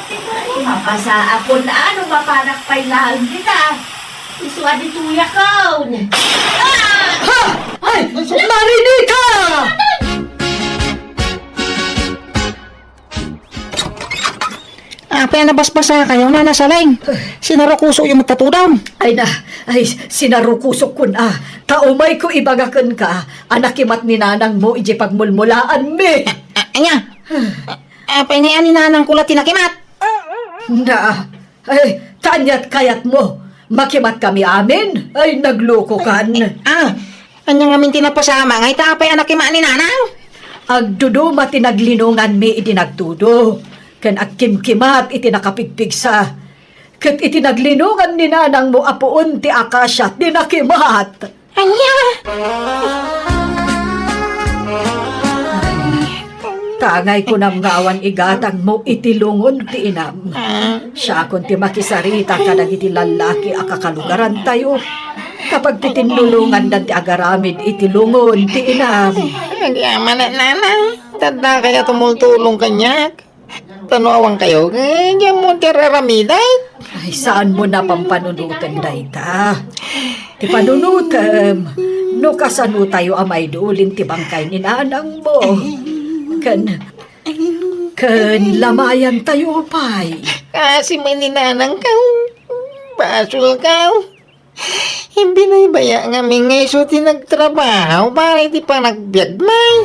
Mapasaakon a no mapanak pay laeng dita. Isu a ditoy a kaon. Ha! Ay, Marinita! Apay a nabasbasakayo, Nana Saleng? Sinarukusokyo met ta tudom. Ay na, ay, sinarukusokkon a. Ta umayko ibaga kenka a nakimat ni nanangmo idiay pagmulmulaanmi. A-, a-, ania? Apay ngay a ni nanangko la ti nakimat? Na, ay, ta aniat kayatmo? Makimat kami amin? Ay, naglokokan. Ah, ania ngamin ti napasama ngay ta apay a nakimat ni nanang? Agduduma ti naglinonganmi idi nagtudo, ken agkimkimat iti nakapigpigsa. Ket iti naglinongan ni nanangmo a puon ti akasia ti nakimat. Ania? Tangay kunam nga awan igatangmo iti lungon ti inam. Siakon ti makisarita kadagiti lallaki a kakalugarantayo. Kapag ti tinnulongandan ti agaramid iti lungon ti inam. Agyaman, nanang. Tadda kayo tumultulong kaniak. Ta no awan kayo, eh, diyan mo ti raramidan. Ay, saan mo na pampanunutan dayta? Ti panunutem, no kasano tayo a maidulin ti bangkay ni nanang mo. Ken, ken lamayan tayo pay. Kasi may ni nanang ka, basol ka. Imbinaybaya ngamin nga isu ti nagtrabaho para iti panagbiag, may.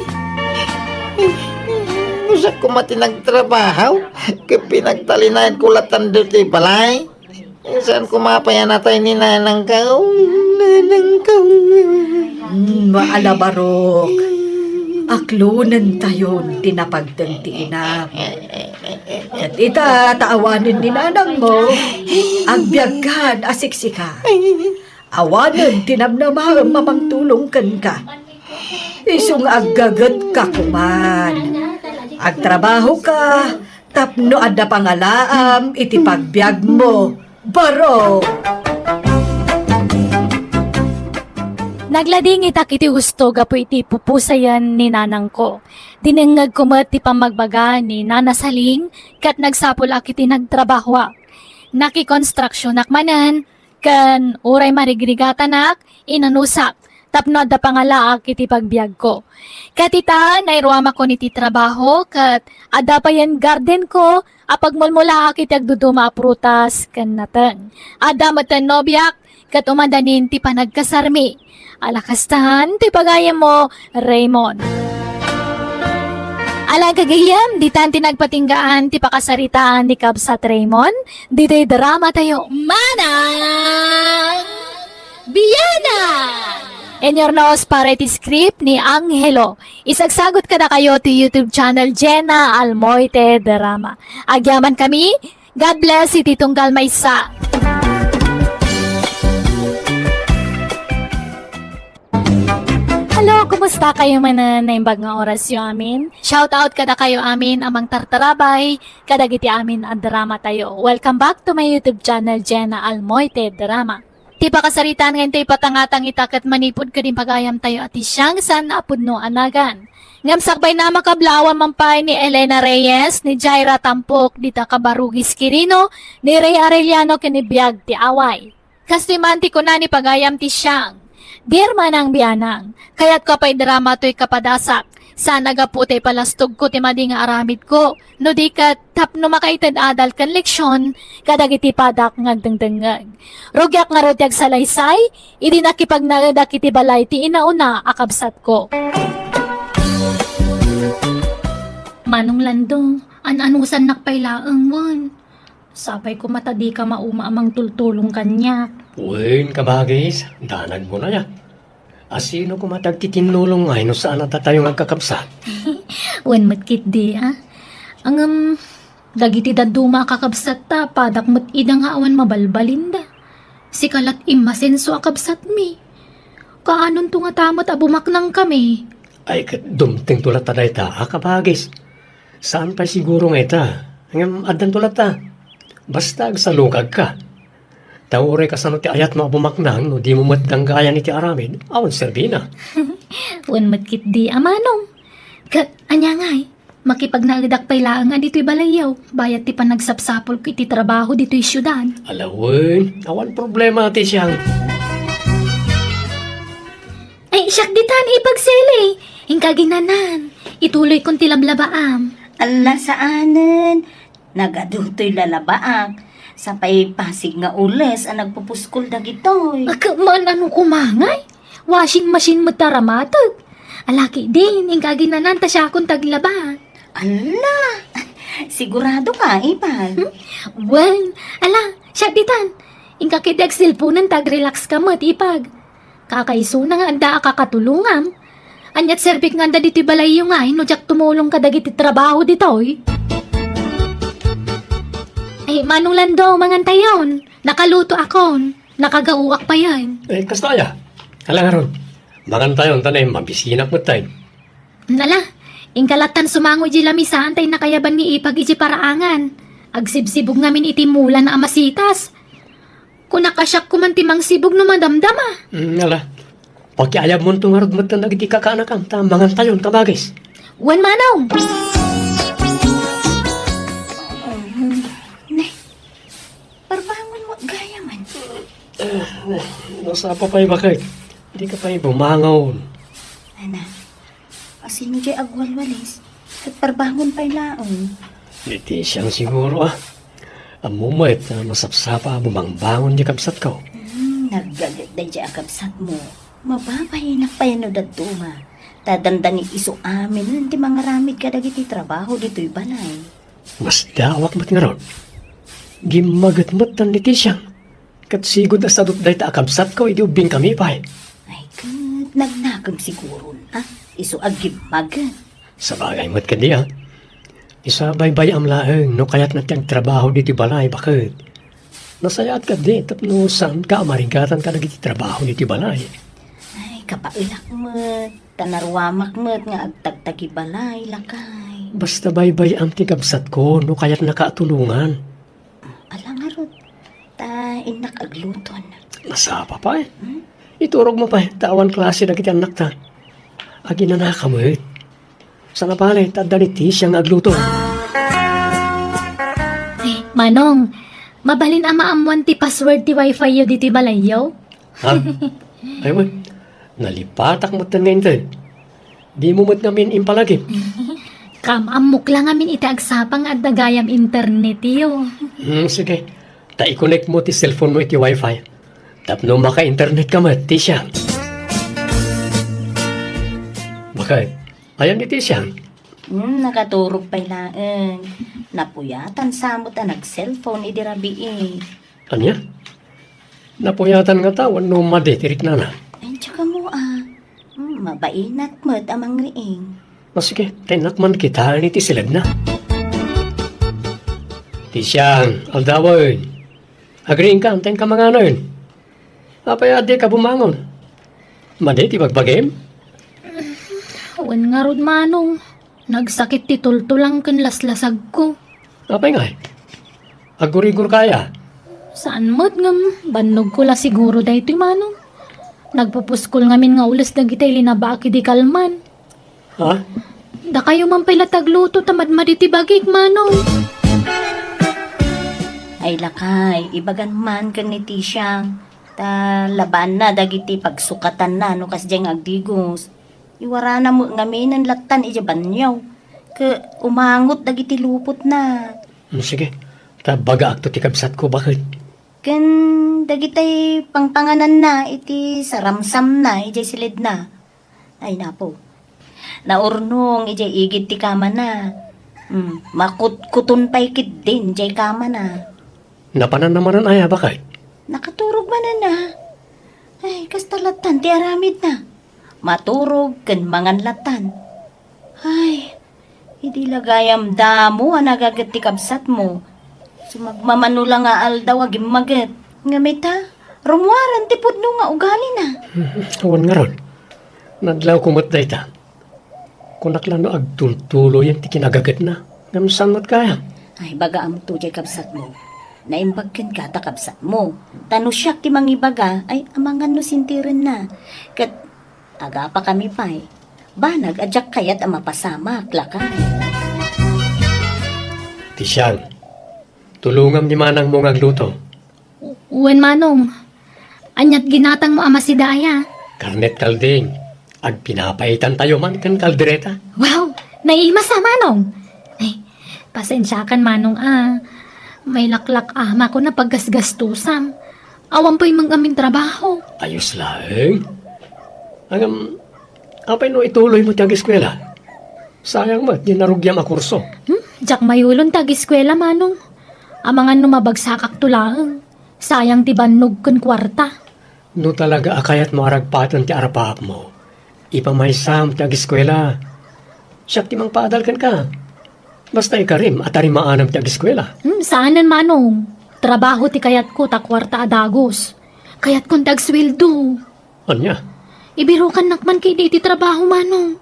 Usak koma ti nagtrabaho, ket pinagtalinayan ko latan ditoy balay. Saan ko mapayanatay ni nanang ka? Nanang ka. Hmm, maalabarok. Aklonen tayon ti napagteng ti inam. Ket ita, ta awanen ni nanangmo, agbiagkan a siksika. Awanen ti namnamaem a mangtulong kenka. Isu nga aggagetka koman. Agtrabahoka tapno adda pangalaam iti pagbiagmo. Barok! Nagladingitak iti husto gapu iti pupusayen ni nanangko. Dinengngegko met ti pammagbaga ni Nana Saling ket nagsapulak iti nagtrabahoak. Nakikonstruksionak manen ken uray marigrigatanak, inanusak tapno adda pangalaak iti pagbiagko. Ket ita, nairuamakon iti trabaho ket adda payen gardenko a pagmulmulaak iti agduduma a prutas ken nateng. Adda metten nobiak ket umadanin ti panagkasarmi. Ala kastan ti pagayammo, Raymond. Ala, kagayam, ditan ti nagpatinggaan ti pakasaritaan ni Kabsat Raymond ditoy drama tayo. Manang Biana! Inyornos para iti script ni Angelo. Isagsagot kadakayo ti YouTube channel Jenna Almoite Drama. Agyaman kami, God bless iti tunggal maysa. Hello, kumusta kayo manen? Naimbag nga orasyo amin. Shout out kada kayo amin a mangtartarabay kadagiti amin a drama tayo. Welcome back to my YouTube channel, Jenna Almoite Drama. Ti pakasaritaan nga intay patangatang ita ket manipud ken impagayam tayo a ti siangsan a pudno a nagan. Ngem sakbayna, makablawan man pay ni Elena Reyes, ni Jaira Tampok, dita Kabarugis Quirino, ni Rey Arellano ken ni Biag ti Away. Kastoy man ti kuna ni pagayam ti siang, Dear Manang Bianang, kayatko a paidrama toy kapadasak. Saan a gapu ta ipalastogko ti madi nga aramidko, no di ket tapno makaited adal ken leksion kadagiti padak nga agdengdengngeg. Rugiak ngarud ti agsalaysay idi nakipagnaedak iti balay ti inauna a kabsatko. Manong Lando, an-anusannak pay laeng wen. Sapay koma ta dika mauma a mangtultulong kaniak. Wen, kabagis, danagmo na ya. A sino koma ti agtitinnulong ngay no saan a datayo nga agkakabsat? Wen met ketdi a. Ngem, dagiti dadduma a kakabsatta, padak met ida nga awan mabalbalinda. Sika lat immasenso a kabsatmi. Kaanonto ngata met a bumaknangkami? Ay, ket dumtengto latta dayta a kabagis. Saan pay siguro nga ita? Ngem addanto latta. Basta agsalukagka. Ta uray kasano ti ayatmo a bumaknang no dimo met danggayan iti aramid, awan serbina. Wen met ketdi a manong. Ket ania ngay, makipagnaedak pay laeng a ditoy balayyo, bayat ti panagsapsapulko iti trabaho ditoy siudad. Ala wen, awan problema ti siang. Ay, siak ditan ipagsele. Inka ginanan. Ituloykon ti lablabaam. Alla, saanen. Nagadu toy lalabaak. Sapay pasig nga ules a nagpupuskol dagitoy. Ak-, man ano kumangay? Washing machine met ta ramateg. Alaki din, inka ginanan ta siakon taglaba. Ala! Sigurado ka, Ipag? Hmm? Wen, ala, siak ditan. Inka ketdi agselponen ta agrelax ka met, Ipag. Kakaisuna nga adda a kakatulongam. Aniat serbik nga adda ditoy balayyo ngay no diak tumulong kadagiti trabaho ditoy? Ay, Manong Lando, mangantayon. Nakalutoakon. Nakagaoak payen. Eh, kasta aya? Ala ngarud. Mangantayon, ta ne, mabisinak met tayo. Nala, inka lattan sumango iti lamisaan tay nakayaban ni Ipag iti paraangan. Agsibsibog ngamin iti mulana a masitas. Kunak a siak koman ti mangsibog no madamdama. Mm, ala. Pakiayabmonto ngarud metten dagiti kakaanakam, ta mangantayon, kabagis. Wen, Manong! Ne, parbangon mo gayaman. Nasapa pay, baket? Dika pay bumangon. Ana, asino jay agwalwalis? Ket parbangon pay laeng. Iti siang siguro, ah. Ammo met a masapsapa a bumangbangon di kabsatko. Hmm, naggaget dayjay a kabsatmo. Mababayenak pay no dadduma. Ta dandani isu aminen ti mangaramid kadagiti trabaho ditoy balay. Masdaawak met ngarud. Gimmaget met tan ni Tisiang. Ket sigud a sadut dayta a kabsatko idi ubbingkami pay. Ay, ket nagnakem siguron, ah? Isu a gimmaget. Sabagay met kadi, ah. Isabaybay-am laeng no kayatna ti agtrabaho ditoy balay, baket. Nasayaat kadi tapno saanka a marigatan kadagiti trabaho ditoy balay. Ay, kapaelak met, ta naruamak met nga agtagtagibalay, lakay. Basta baybay-am ti kabsatko no kayatnaka a tulongan. Ala ngarud, ta innak agluton. Nasapa pay. Hmm? Iturogmo pay, ta awan klase dagiti annakta. Aginanaka met. Sana pay, ta adda ni Tisiang nga agluto. Ay, Manong, mabalin a maammoan ti password ti wifi yo ditoy balayyo? Ha? Ay, wen. Nalipatak met nga inted. Dimo met ngamin impalagip. Kam-, ammok la ngamin iti agsapa nga adda gayam internet yo. Hmm, sige. Ta i-connect mo ti cellphone mo iti wifi. Tapno maka-internet ka met, Tisiang. Baket? Ayan ni Tisiang? Hmm, nakaturog pay laeng. Napuyatan sa met a nag-cellphone idi rabii. Ania? Napuyatan ngata wenno madi ti riknana? Ay, tsaka mo, ah. Hmm, mabainat met a mangriing. O sige, ta innak man kitaen iti siledna. Tisiang, aldawen. Agriingka, ta inka manganen. Apay a dika bumangon? Madi ti bagbagim? Wen ngarud, Manong. Nagsakit ti tultulang ken laslasagko. Apay ngay? Aggurigor kaya? Saan met ngem, bannogko la siguro daytoy, Manong. Nagpupuskol ngamin nga ules dagitay linabaak idi kalman. Ha? Dakayo man pay la ti agluto ta madmadi ti bagik, Manong. Ay, lakay, ibagan man ken ni Tisiang, ta labanna dagiti pagsukatanna no kasdiay nga agdigos. Iwarana met ngaminen lattan idiay banio. Ket umangot dagiti lupotna. Hmm, sige, ta bagaakto ti kabsatko, baket. Ken dagitay pangpangananna iti saramsamna idiay siledna. Ay, napo. Naurnong idiay igid ti kamana. Hmm, makutkuton pay ketdin idiay kamana. Napananna manen aya, baket? Nakaturog manen a. Ay, kasta lattan ti aramidna. Maturog ken mangan lattan. Ay, idi la gayam damo a nagaget ti kabsatmo. Sumagmamano la nga aldaw a gimmaget. Ngem ita, rummuaren ti pudno nga ugalina. Awan ngarud. Nadlawko met dayta. Kunak la no agtultuloyen ti kinagagetna. Ngem saan met kaya? Ay, bagaamto diay kabsatmo. Naimbag kenka ta kabsatmo. Ta no siak ti mangibaga, ay amangan no sintirenna. Ket agapakami pay. Banag a diak kayat a mapasamak, lakay. Tisiang, tulongam ni manangmo nga agluto. Wen, Manong. Aniat ginatangmo a masida aya? Karnet kalding. Agpinapaetantayo man ken kaldereta. Wow! Naimas a, Manong! Ay, pasensiakan, Manong, a. Mailaklak-amako a paggasgastusam. Awan pay manggamin trabaho. Ayos laeng. Ngem, apay no ituloymo ti ageskuela? Sayang met ti narugiam a kurso. Hmm? Diak mayulon ti agiskuela, Manong. Amangan no mabagsakakto laeng. Sayang ti bannog ken kuarta. No talaga a kayatmo a ragpaten ti arapaapmo, ipamaysam ti agiskuela. Siak ti mangpaadal kenka. Basta ikarim a tarimaanam ti agiskuela. Hmm, saanen, Manong. Trabaho ti kayatko ta kuarta a dagus. Kayatkon ti agsueldo. Ania? Ibirukannak man ketdi iti trabaho, Manong.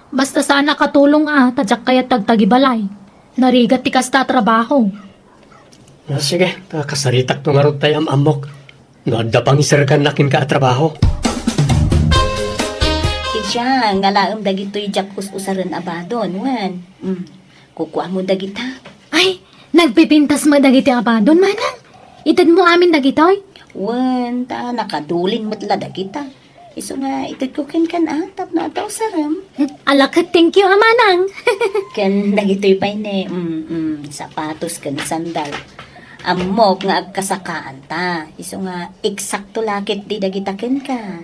Basta saan a katulong a, ta diak kayat ti agtagibalay. Narigat ti kasta a trabaho. Ah, sige, ta kasaritakto ngarud tay am-ammok. No adda pangiserkannak kenka a trabaho. Ti siang, nga laem dagitoy diak us-usaren a badon, wen. Mm. Kukuamon dagita. Ay, nagpipintas met dagiti a badon, Manang. Itedmo amin dagitoy? Wen, ta nakadulin met la dagita. Isu nga itedko kenkan a, tapno adda usarem. Ala ket, thank you a, Manang. Ken dagitoy pay ne, mm, mm, sapatos ken sandal. Ammok nga agkasakaanta. Isu nga eksakto la ketdi dagita kenka.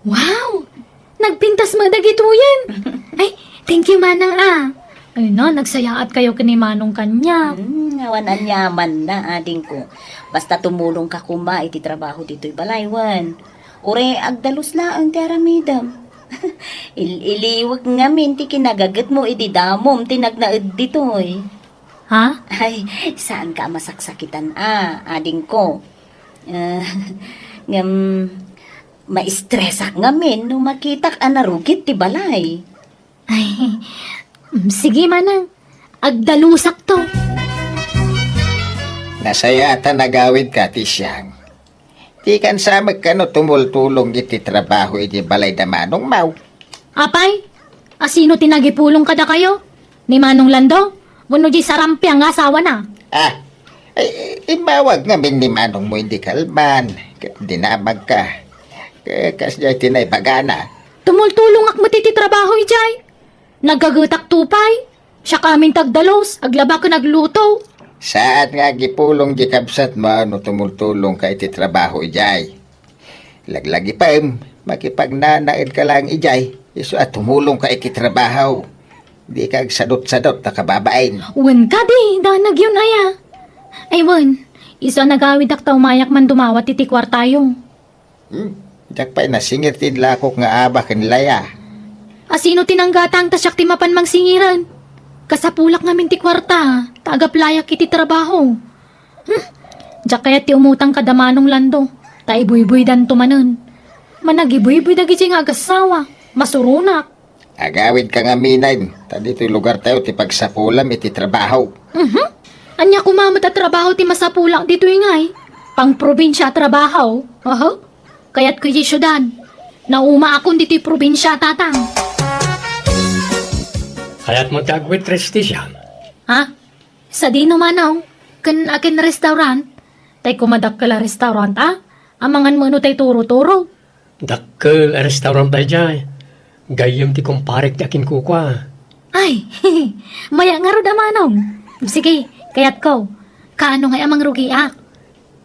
Wow! Nagpintas met dagitoyen. Ay, thank you, Manang, a. Ay na, nagsayaat kayo ken ni Manong kaniak. Hmm, awan aniamanna, adingko. Basta tumulongka koma iti trabaho ditoy balay, wen. Uray agdalus laeng ti aramidem. Il-, iliwek ngamin ti kinagagetmo idi damom ti nagnaed ditoy. Ha? Ay, saanka a masaksakitan a, adingko. Eh, ngem, maistresak ngamin no makitak a narugit ti balay. Ay, mm, sige, Manang. Agdalusakto. Nasayaat a nagawidka, ti siang. Dikan sa met kano tumultulong iti trabaho iti balay da manongmo. Apay, asino ti nagipulong kadakayo? Ni Manong Lando? Wenno diay sarampiang nga asawana? Ah, ay, immawag ngamin ni manongmo idi kalman, ket dinamagka. Ka-, kasdiay ti naibagana. Tumultulongak met iti trabaho idiay. Nagagetakto pay. Siak amin ti agdalus, aglaba ken agluto. Saan nga agipulong diay kabsatmo no tumultulongka iti trabaho idiay. Laglagipem, makipagnanaedka laeng idiay, isu a tumulongka iti trabaho. Dika agsadutsadut a kababain. Wen kadi, danagyon aya. Ay wen, isu a nagawidak ta umayak man dumawat iti kuartayo. Hmm? Diak pay nasingir ti inlakok nga Aba ken Laya. Asino ti nanggatang ta siak ti mapan mangsingiran? Kasapulak ngamin ti kuarta, ta agaplayak iti trabaho. Hmm? Diak kayat ti umutang kada Manong Lando, ta ibuybuydanto manen. Managibuybuy dagiti nga agassawa, masuronak. Agawidka ngamin, ta ditoy lugartayo ti pagsapulam iti trabaho. Mhm. Ania koma met a trabaho ti masapulak ditoy ngay? Pangprobinsia a trabaho? Aha. Kayatko iti siudad. Naumaakon ditoy probinsia, tatang. Kayatmo ti agwaitress ti siam? Ha? Sadino, Manong? Ken akin restaurant? Tay koma dakkel a restaurant, a? Amangan met no tay turo-turo. Dakkel a restaurant daydiay. Gayyem ti kumparek ti akinkukua. Ay, maya ngarud a, Manong. Sige, kayatko. Kaano ngay a mangrugiak?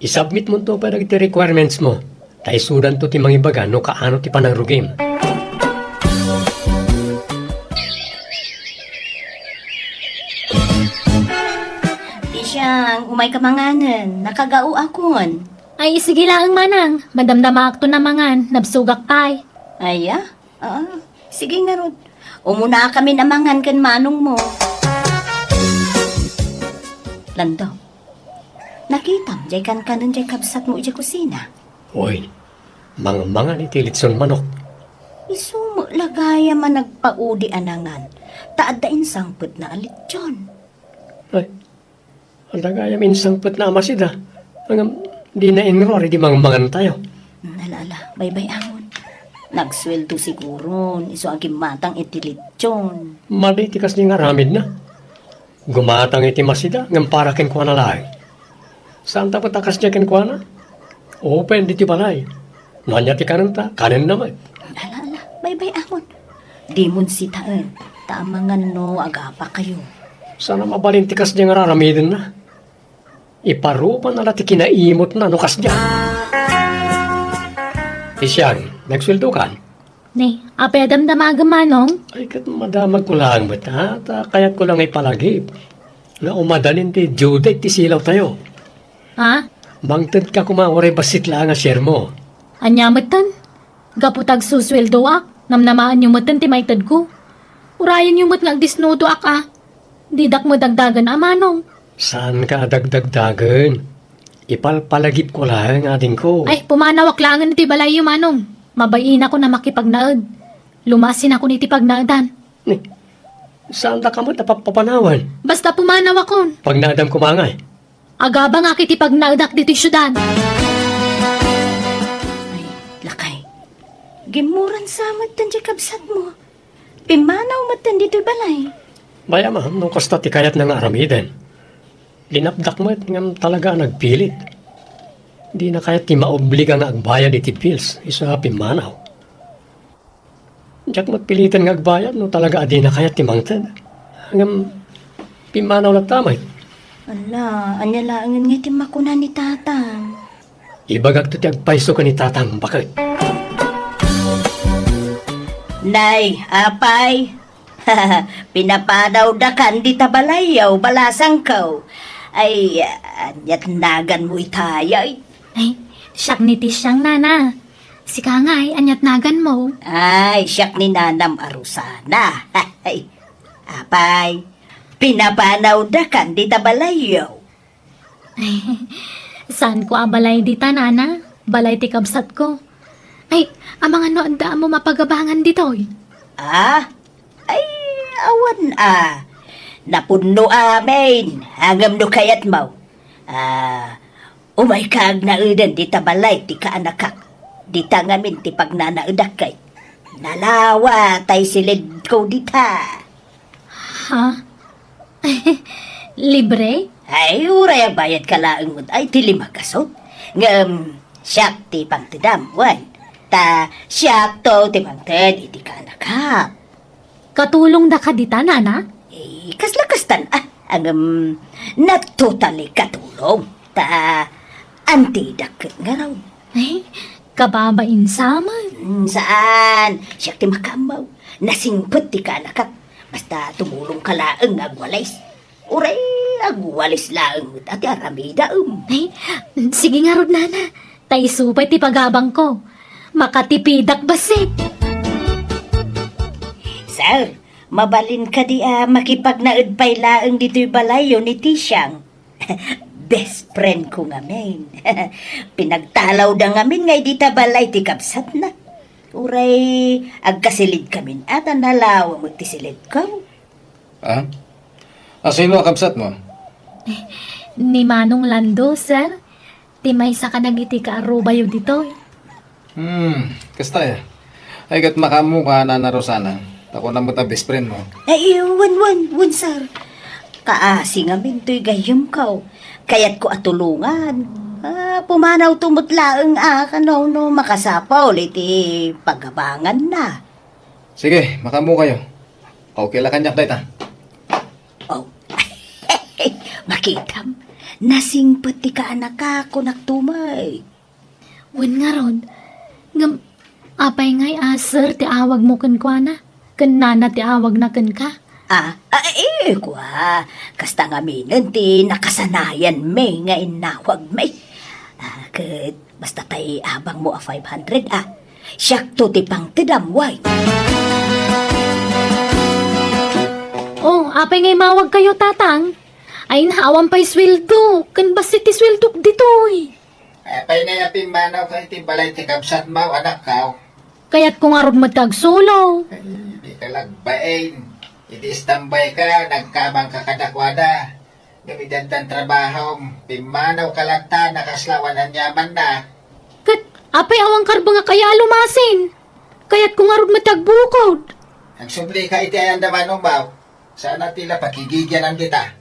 Isubmitmonto pay dagiti requirementsmo. Ta isudanto ti mangibaga no kaano ti panangrugim. Ti siang, umayka manganen. Nakagaoakon. Ay, sige laeng, Manang. Madamdamaakton a mangan. Nabsogak pay. Aya? Ah, sige ngarud. Umunakamin a mangan ken manongmo. Lando, nakitam diay kankanen diay kabsatmo idiay kusina? Oy, mangmangan iti litson manok. Isu met la gayam a nagpaudi a nangan, ta adda insangpetna a litson. Ay, adda gayam insangpetna a masida. Ngem dina inruar idi mangmangantayo. Hmm, ala, ala, baybay-amon. Nagsueldo siguron, isu a gimmatang iti litson. Madi ti kasdi nga aramidna. Gumatang iti masida, ngem para kenkuana laeng. Saanta met a kasdiay kenkuana? Open ditoy balay. No ania ti kanenta, kanenna met. Ala, ala, baybay-amon. Dimon sitaen, ta amangan no agapakayo. Saan a mabalin ti kasdiay nga araramidenna. Iparupaanna la ti kinaimutna no kasdiay. Ti siang, nagsueldokan? Ni, apay a damdamagem, Manong? Ay, ket madamagko laeng met, ha? Ta kayatko la nga ipalagip nga umadalin ti due date ti silawtayo. Ha? Mangtedka koma uray bassit laeng a share mo. Ania metten? Gapu ta agsusueldoak, namnamaenyo metten ti maitedko. Urayenyo met nga agdisnudoak a. Didak madagdagen a, Manong. Saanka a dagdagdagen. Ipalpalagipko laeng, adingko. Ay, pumanawak laengen iti balayyo, Manong. Mabainakon a makipagnaed. Lumasinakon iti pagnaedan. Ni, saandaka met a papapanawen? Basta pumanawakon. Pagnaedam koma ngay? Agabangak iti pagnaedak ditoy siudad. Ay, lakay. Gimmuran sa met ti kabsatmo. Pimmanaw met ditoy balay. Bayam, no kasta ti kayatna nga aramiden. Linapdak met ngem talaga a nagpilit. Dina kayat ti maobliga nga agbayad iti bills isu a pimmanaw. Diak met piliten nga agbayad no talaga a dina kayat ti mangted. Ngem pimmanaw latta met. Ala, ania laengen nga ti makuna ni Tatang? Ibagakto ti agpayso ken ni Tatang, baket. Nay, apay, pinapanawdakan dita balayyo, balasangko. Ay, aniat naganmo itay? Ay, siak ni Tisyang, Nana. Sika ngay, aniat naganmo? Ay, siak ni Nanam a Rosana. Ay, apay, pinapanawdakan dita balayyo. Saanko a balay dita, Nana. Balay ti kabsatko. Ay, amangan no adda ammo mapagabangan ditoy? Ah? Ay, awan a. Napunno amin. Ngem no kayatmo, ah, umayka agnaeden dita balay ti kaanakak. Dita ngamin ti pagnanaedak ket nalawa tay silidko dita. Ha? Libre? Ay, uray agbayadka laeng met ay ti lima gasut. Ngem, siak ti pangtedam, wen. Ta siakto ti mangted iti kaanakak. Katulongdaka dita, Nana? Eh, kasla kastan, ah, ngem, not totally katulong. Ta, antidak ket ngarud. Ay, kababain sa met. Mm, saan. Siak ti makaammo. Nasingpet ti kaanakak. Basta tumulongka laeng nga agwalis. Uray, agwalis laeng met a ti aramidaem. Ay, sige ngarud, Nana. Ta isu pay ti pagabangko. Makatipidak bassit. Sir, mabalin kadi a makipagnaed pay laeng ditoy balayyo ni Tisyang? Best friend ko ngamin. Pinagtalawda ngamin nga idi ta balay ti kabsatna. Uray, agkasilid kamin a ta nalawa met ti silidko. Ah? Asino a kabsatmo? Ni Manong Lando, sir. Ti maysa kadagiti kaarubayo ditoy. Hmm, kasta ya. Ay, ket makaammoka, Nana Rosana. Ta kunam met a best friend mo. Ay, wen, wen, wen, sir. Kaasi ngamin toy gayyemko. Kayatko a tulongan. Ah, pumanawto met laeng a kano no makasapul iti pagabanganna. Sige, makaammokayo. Okay la kaniak dayta. Oh. Makitam, nasingpet ti kaanakak, kunak tumay. Wen ngarud, ngem apay ngay a sir ti awagmo kenkuana? Ken nana ti awagna kenka? Ah, ah, eh, kua, kasta ngaminen ti nakasanayanmi nga innawagmi. Ah, ket basta tay abangmo a five hundred, ah. Siakto ti pangtedam, way. Oh, apay ngay mawagkayo, Tatang? Ay na, awan pay sueldo. Ken bassit ti sueldok ditoy. Apay ngay a pimmanawka iti balay ti kabsatmo, anakko? Kayatko ngarud met nga agsulo. Ay, dika la agbain. Iti istambayka, nagkamangka kadakuada. Ngem iti addan trabahom, pimmanawka latta, nakasla awan aniamanna. Ket apay awan karbengak aya a lumasin? Kayatko ngarud met nga agbukod. Agsublika iti ayan da manumbaw. Saan a ti la pakigigianam dita.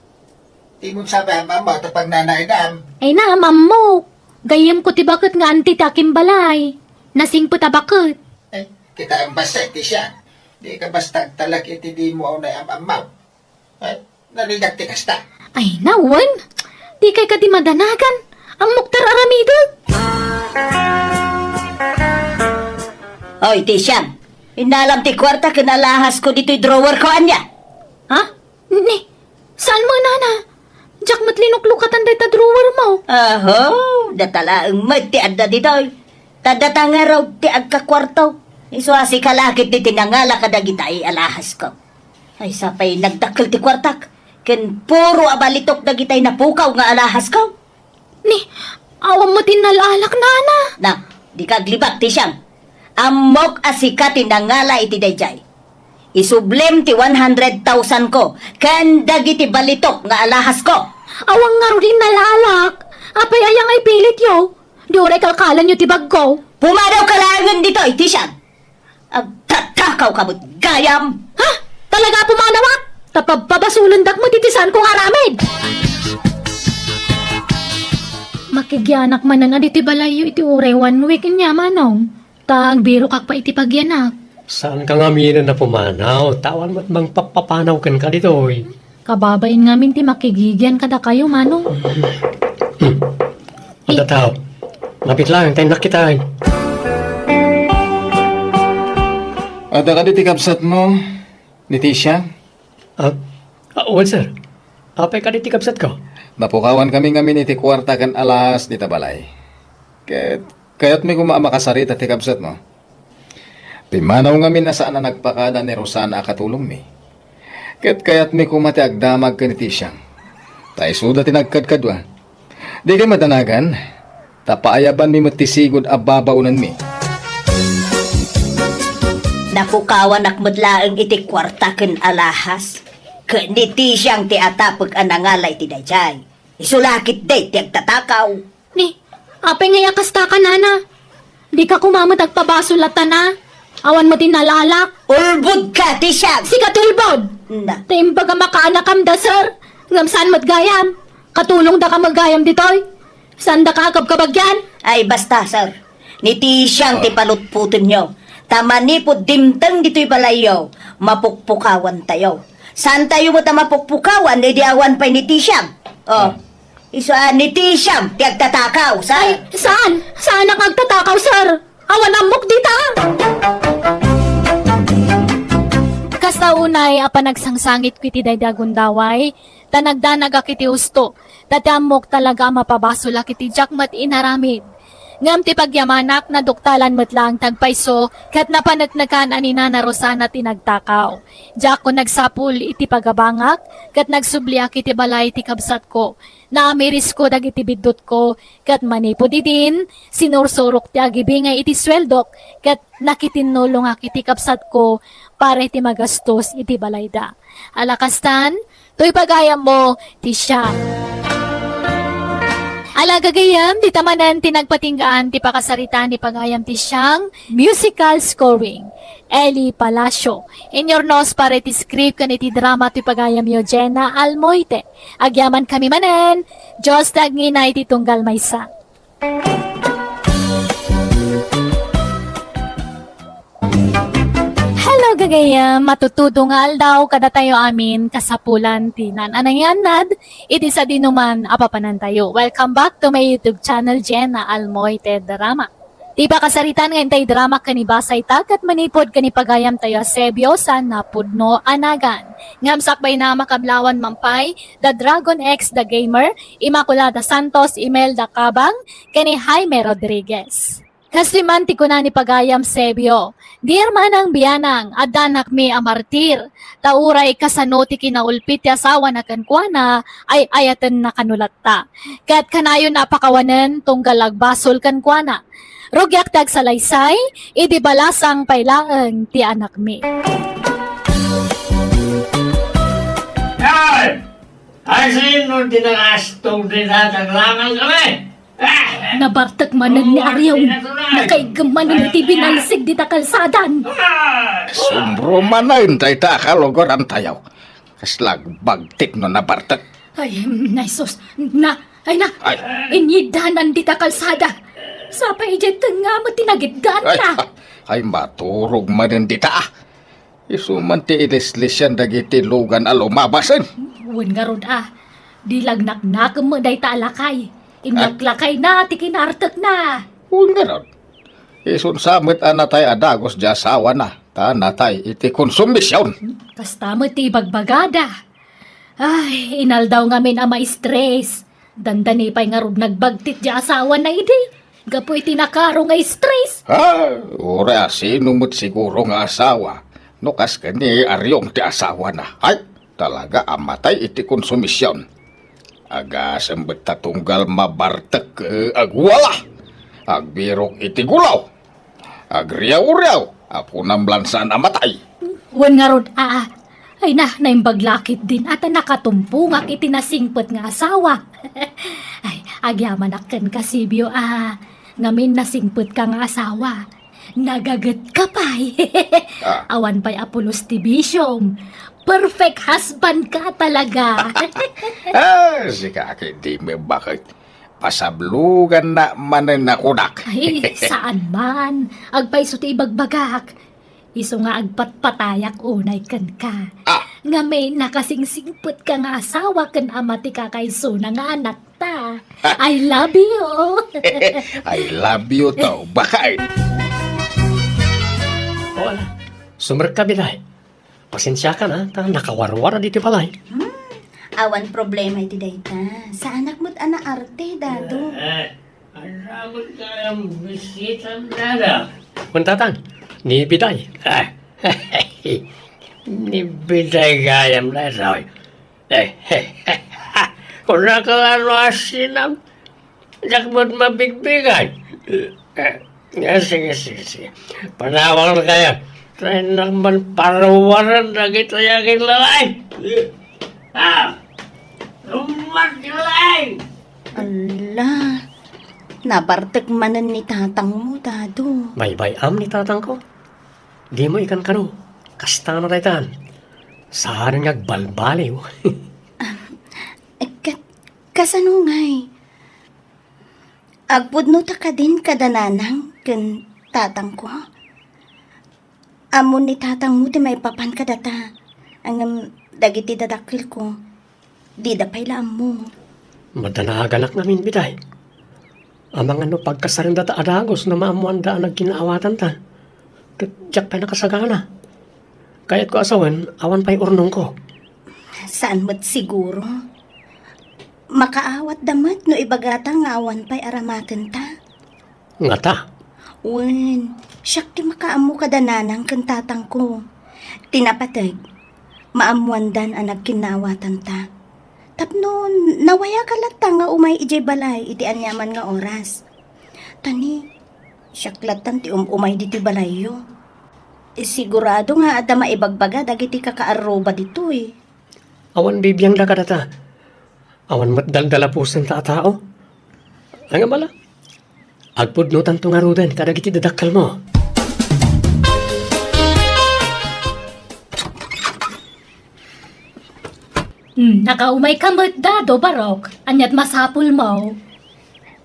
Ti mo sa ba, ammo, ta pagnanaedam. Ay na, ammo. Gayyemko ti baket nga anti ti akimbalay. Nasingpet a baket. Ay, kita ang basta iti siya. Di ka basta agtalek iti di mo awnay am-ammaw. Ay, narigat ti kasta. Ay, nawen. Di kay kadi madanagan. Ammok ti ar-aramidek. Oy, ti siyam. Innalam ti kuarta ken alahas ko ditoy drawer ko, ania? Ha? Ni, saan mo, nana? Diak met linuklukatan dayta drawer mo. Aho, data laeng met ti adda ditoy. Ta data ngarud ti agkakuarto. Isu a sika la ketdi ti nangala kadagita alahas ko. Ay, sapay nagdakkel ti kuartak. Ken puro a balitok dagitay napukaw nga alahas ko. Ni, awan met ti nal-alak, nana. Na, dika aglibak, Tisiang. Ammok a sika ti nangala iti daydiay. Isublem ti one hundred thousand ko ken dagiti balitok nga alahas ko. Awan ngarud ti nal-alak. Apay aya nga ipilityo? Di uray kalkalanyo ti bagko. Pumadawka laengen ditoy, Tisiang. Agtatakawka met gayam! Ha? Talaga a pumanawak? Ta pabpabasolendak met iti saanko nga aramid! Makigyanak manen a ditoy balayyo iti uray one week ania, manong. Ta agbirokak pay iti pagyanak. Saanka ngaminen a pumanaw, ta awan met mangpapapanaw kenka ditoy. Kababain ngamin ti makigigian kadakayo, manong. Hmm. Adda tao. Mapit laeng ta innak ita. Adda kadi ti kabsatmo, ni Tisha? Ah, ah, well, sir. Apay kadi ti kabsatko? Napukawankami ngamin iti kuarta ken alahas dita balay. Ket kayatmi koma a makasarita ti kabsatmo. Pimmanaw ngamin a saan a nagpakada ni Rosana a katulongmi. Ket kayatmi koma ti agdamag ken ni Tisiang. Ta isuda ti nagkadkadua. Dikay madanagan, ta paayabanmi met ti sigud a babaonenmi. Napukawanak met laeng iti kuarta ken alahas. Ket ni Tisiang ti atapek a nangala iti daydiay. Isu la ketdi ti agtatakaw. Ni, apay ngay a kasta ka, nana? Dika koma met agpabasol a tana? Awan met ti nal-alak. Ulbodka, Tisiang! Sika ti ulbod! Na. Ta imbag a makaanakam da, sir. Ngem saan met gayam? Katulongdaka met gayam ditoy? Saandaka a kabkabagyan? Ay, basta, sir. Ni Tisiang ti palutpotenyo. Ta manipud dimteng ditoy balayyo, mapukpukawantayo. Saantayo met a mapukpukawan idi awan pay ni Tisiang. Oh. Isu a ni Tisiang ti agtatakaw, sir. Ay, saan? Saan a agtatakaw, sir? Awan ammok dita. Kasta unay a panagsangsangitko iti daydi a gundaway, ta nagdanagak iti husto, ta ti ammok talaga a mapabasolak iti diak met inaramid. Ngem ti pagyamanak, naduktalan met laeng ti agpayso, ket napaneknekan a ni Nana Rosana ti nagtakaw. Diakon nagsapul iti pagabangak, ket nagsubliak iti balay ti kabsatko. Naamirisko dagiti biddutko, ket manipud idin, sinursurok ti agibingay iti sueldok, ket nakitinnulongak iti kabsatko para iti magastos iti balayda. Ala kastan, toy pagayammo, Tisha. Ala gagayam, dita manen ti nagpatinggaan ti pakasaritaan ni pagayam Tisiang musical scoring. Eli Palacio. Inurnos para iti script ken iti drama ti pagayamyo, Jenna Almoite. Agyamankami manen. Dios ti agngina iti tunggal maysa. Hello, gagayam! Matutudo nga aldaw kadatayo amin, kasapulan ti naan-anay nga annad iti sadinoman a papanantayo. Welcome back to my YouTube channel, Jenna Almoite Drama. Ti pakasaritan nga intay drama ken ibasayta ket manipud ken ipagayamtayo a Sebio saan a pudno a nagan. Ngem sakbayna, makablawan man pay, The Dragon X The Gamer, Immaculada Santos, Imelda Cabang, ken ni Jaime Rodriguez. Kastoy man ti kuna ni pagayam Sebio, "Dear manang bianang, addanakmi a martir, ta uray kasano ti kinaulpit ti asawana kenkuana, ay-ayatenna kano latta. Ket kanayon a pakawanen tunggal agbasol kenkuana. Rugiak ti agsalaysay, idi balasang pay laeng ti anakmi." Ay! Ay, sino ti nakastog ni Tatang Langal kami? Ah! Nabartek manen ni Arion. Nakaiggem manen iti binalsig dita kalsadan. Ah! Sumbro manen dayta a kalugarantayo. Kasla agbagtik no nabartek. Ay, nay sus. Na, ay na. Ay. Inyiddanan dita kalsada. Sapay idiay tengnga met ti nagiddaanna. Ay, ay, maturog manen dita, ah. Isu man ti ilislisian dagiti lugan a lumabasen. Wen ngarud a, di lagnaknakem met dayta a lakay. Inlaklakayna ti kinartekna. Wen ngarud, isun sa met a natay a dagus di asawana. Ta natay iti konsumision. Kasta met ti ibagbagada. Ay, inaldaw ngamin a ma-stress. Dandani pay ngarud nagbagtit ti asawana idi. Gapu iti nakaro nga stress. Ah, uray a sino met siguro nga asawa no kas ken ni Ariong ti asawana. Ay, talaga a matay iti konsumision. Agasem met ta tunggal mabartek, eh, agwala. Agbirok iti gulaw. Agriaw-riaw. Apunam lan saan a matay. Wen ngarud, a, ay na, naimbag la ketdin a ta nakatumpongak iti nasingpet nga asawa. Ay, agyamanak kenka, Sibio, a, ngamin nasingpetka nga asawa. Nagagetka pay. Ah. Awan pay a pulos ti bisiom. Perfect husband ka talaga. Ah, sika, di met baket. Pasabloganna manen a kunak. Ay, saan man. Agpayso ti ibagbagak. Isu nga agpatpatayak unay kenka. Ah. Ngamin, nakasingsingpetka nga asawa ken ama ti kakaisuna nga anakta. Ah. I love you. I love you too, baket. O, ala. Sumerka, Biday. Pasensiakan, a, ta nakawarwar ditoy balay. Hmm, awan problema iti dayta. Saanak met a naarte, Dado. Eh, ania met gayam bisitam, Dada? Wen, Tatang, ni Biday. Eh, ni Biday gayam daytoy. Eh, kunaka ano a sinam? Diak met mabigbigay. Eh, eh, sige, sige, sige. Panawagkayo. Tay nakman paruwaran dagitoy a kinlalay. Ah! Rumat kinlalay! Ala, nabartek manen ni tatangmo, Dado. Baybay-am ni tatangko. Dimo ikankano. Kasta no daytan. Saan nga agbalbaliw. Ah, eh, ka-, kasano ngay? Agpudno ta kadin kada nanang ken tatangko? Ammon ni tatangmo ti maipapan kadata, ngem dagiti dadakkelko, dida pay la ammo. Madanaganak ngamin, Biday. Amangan no pagkasarenda ta a dagus no maammoanda a nagkinnaawatanta. Ket diak pay nakasagana. Kayatko a sawen, awan pay urnongko. Saan met siguro. Makaawatda met no ibagata nga awan pay aramatenta. Ngata? Wen, siak ti makaammo kada nanang ken tatangko. Ti napateg, maammoandan a nagkinnaawatanta. Tapno nawayaka latta nga umay idiay balay iti aniaman nga oras. Ta ni, siak lattan ti um-umay ditoy balayyo. Sigurado nga adda maibagbaga dagiti kakaarruba ditoy. Awan bibiangda kadata. Awan met daldalapusenta a tao. Ngem ala, agpudnotanto ngaruden kadagiti dadakkelmo. Hmm, nakaumayka met, Dado, Barok. Ania't masapulmo?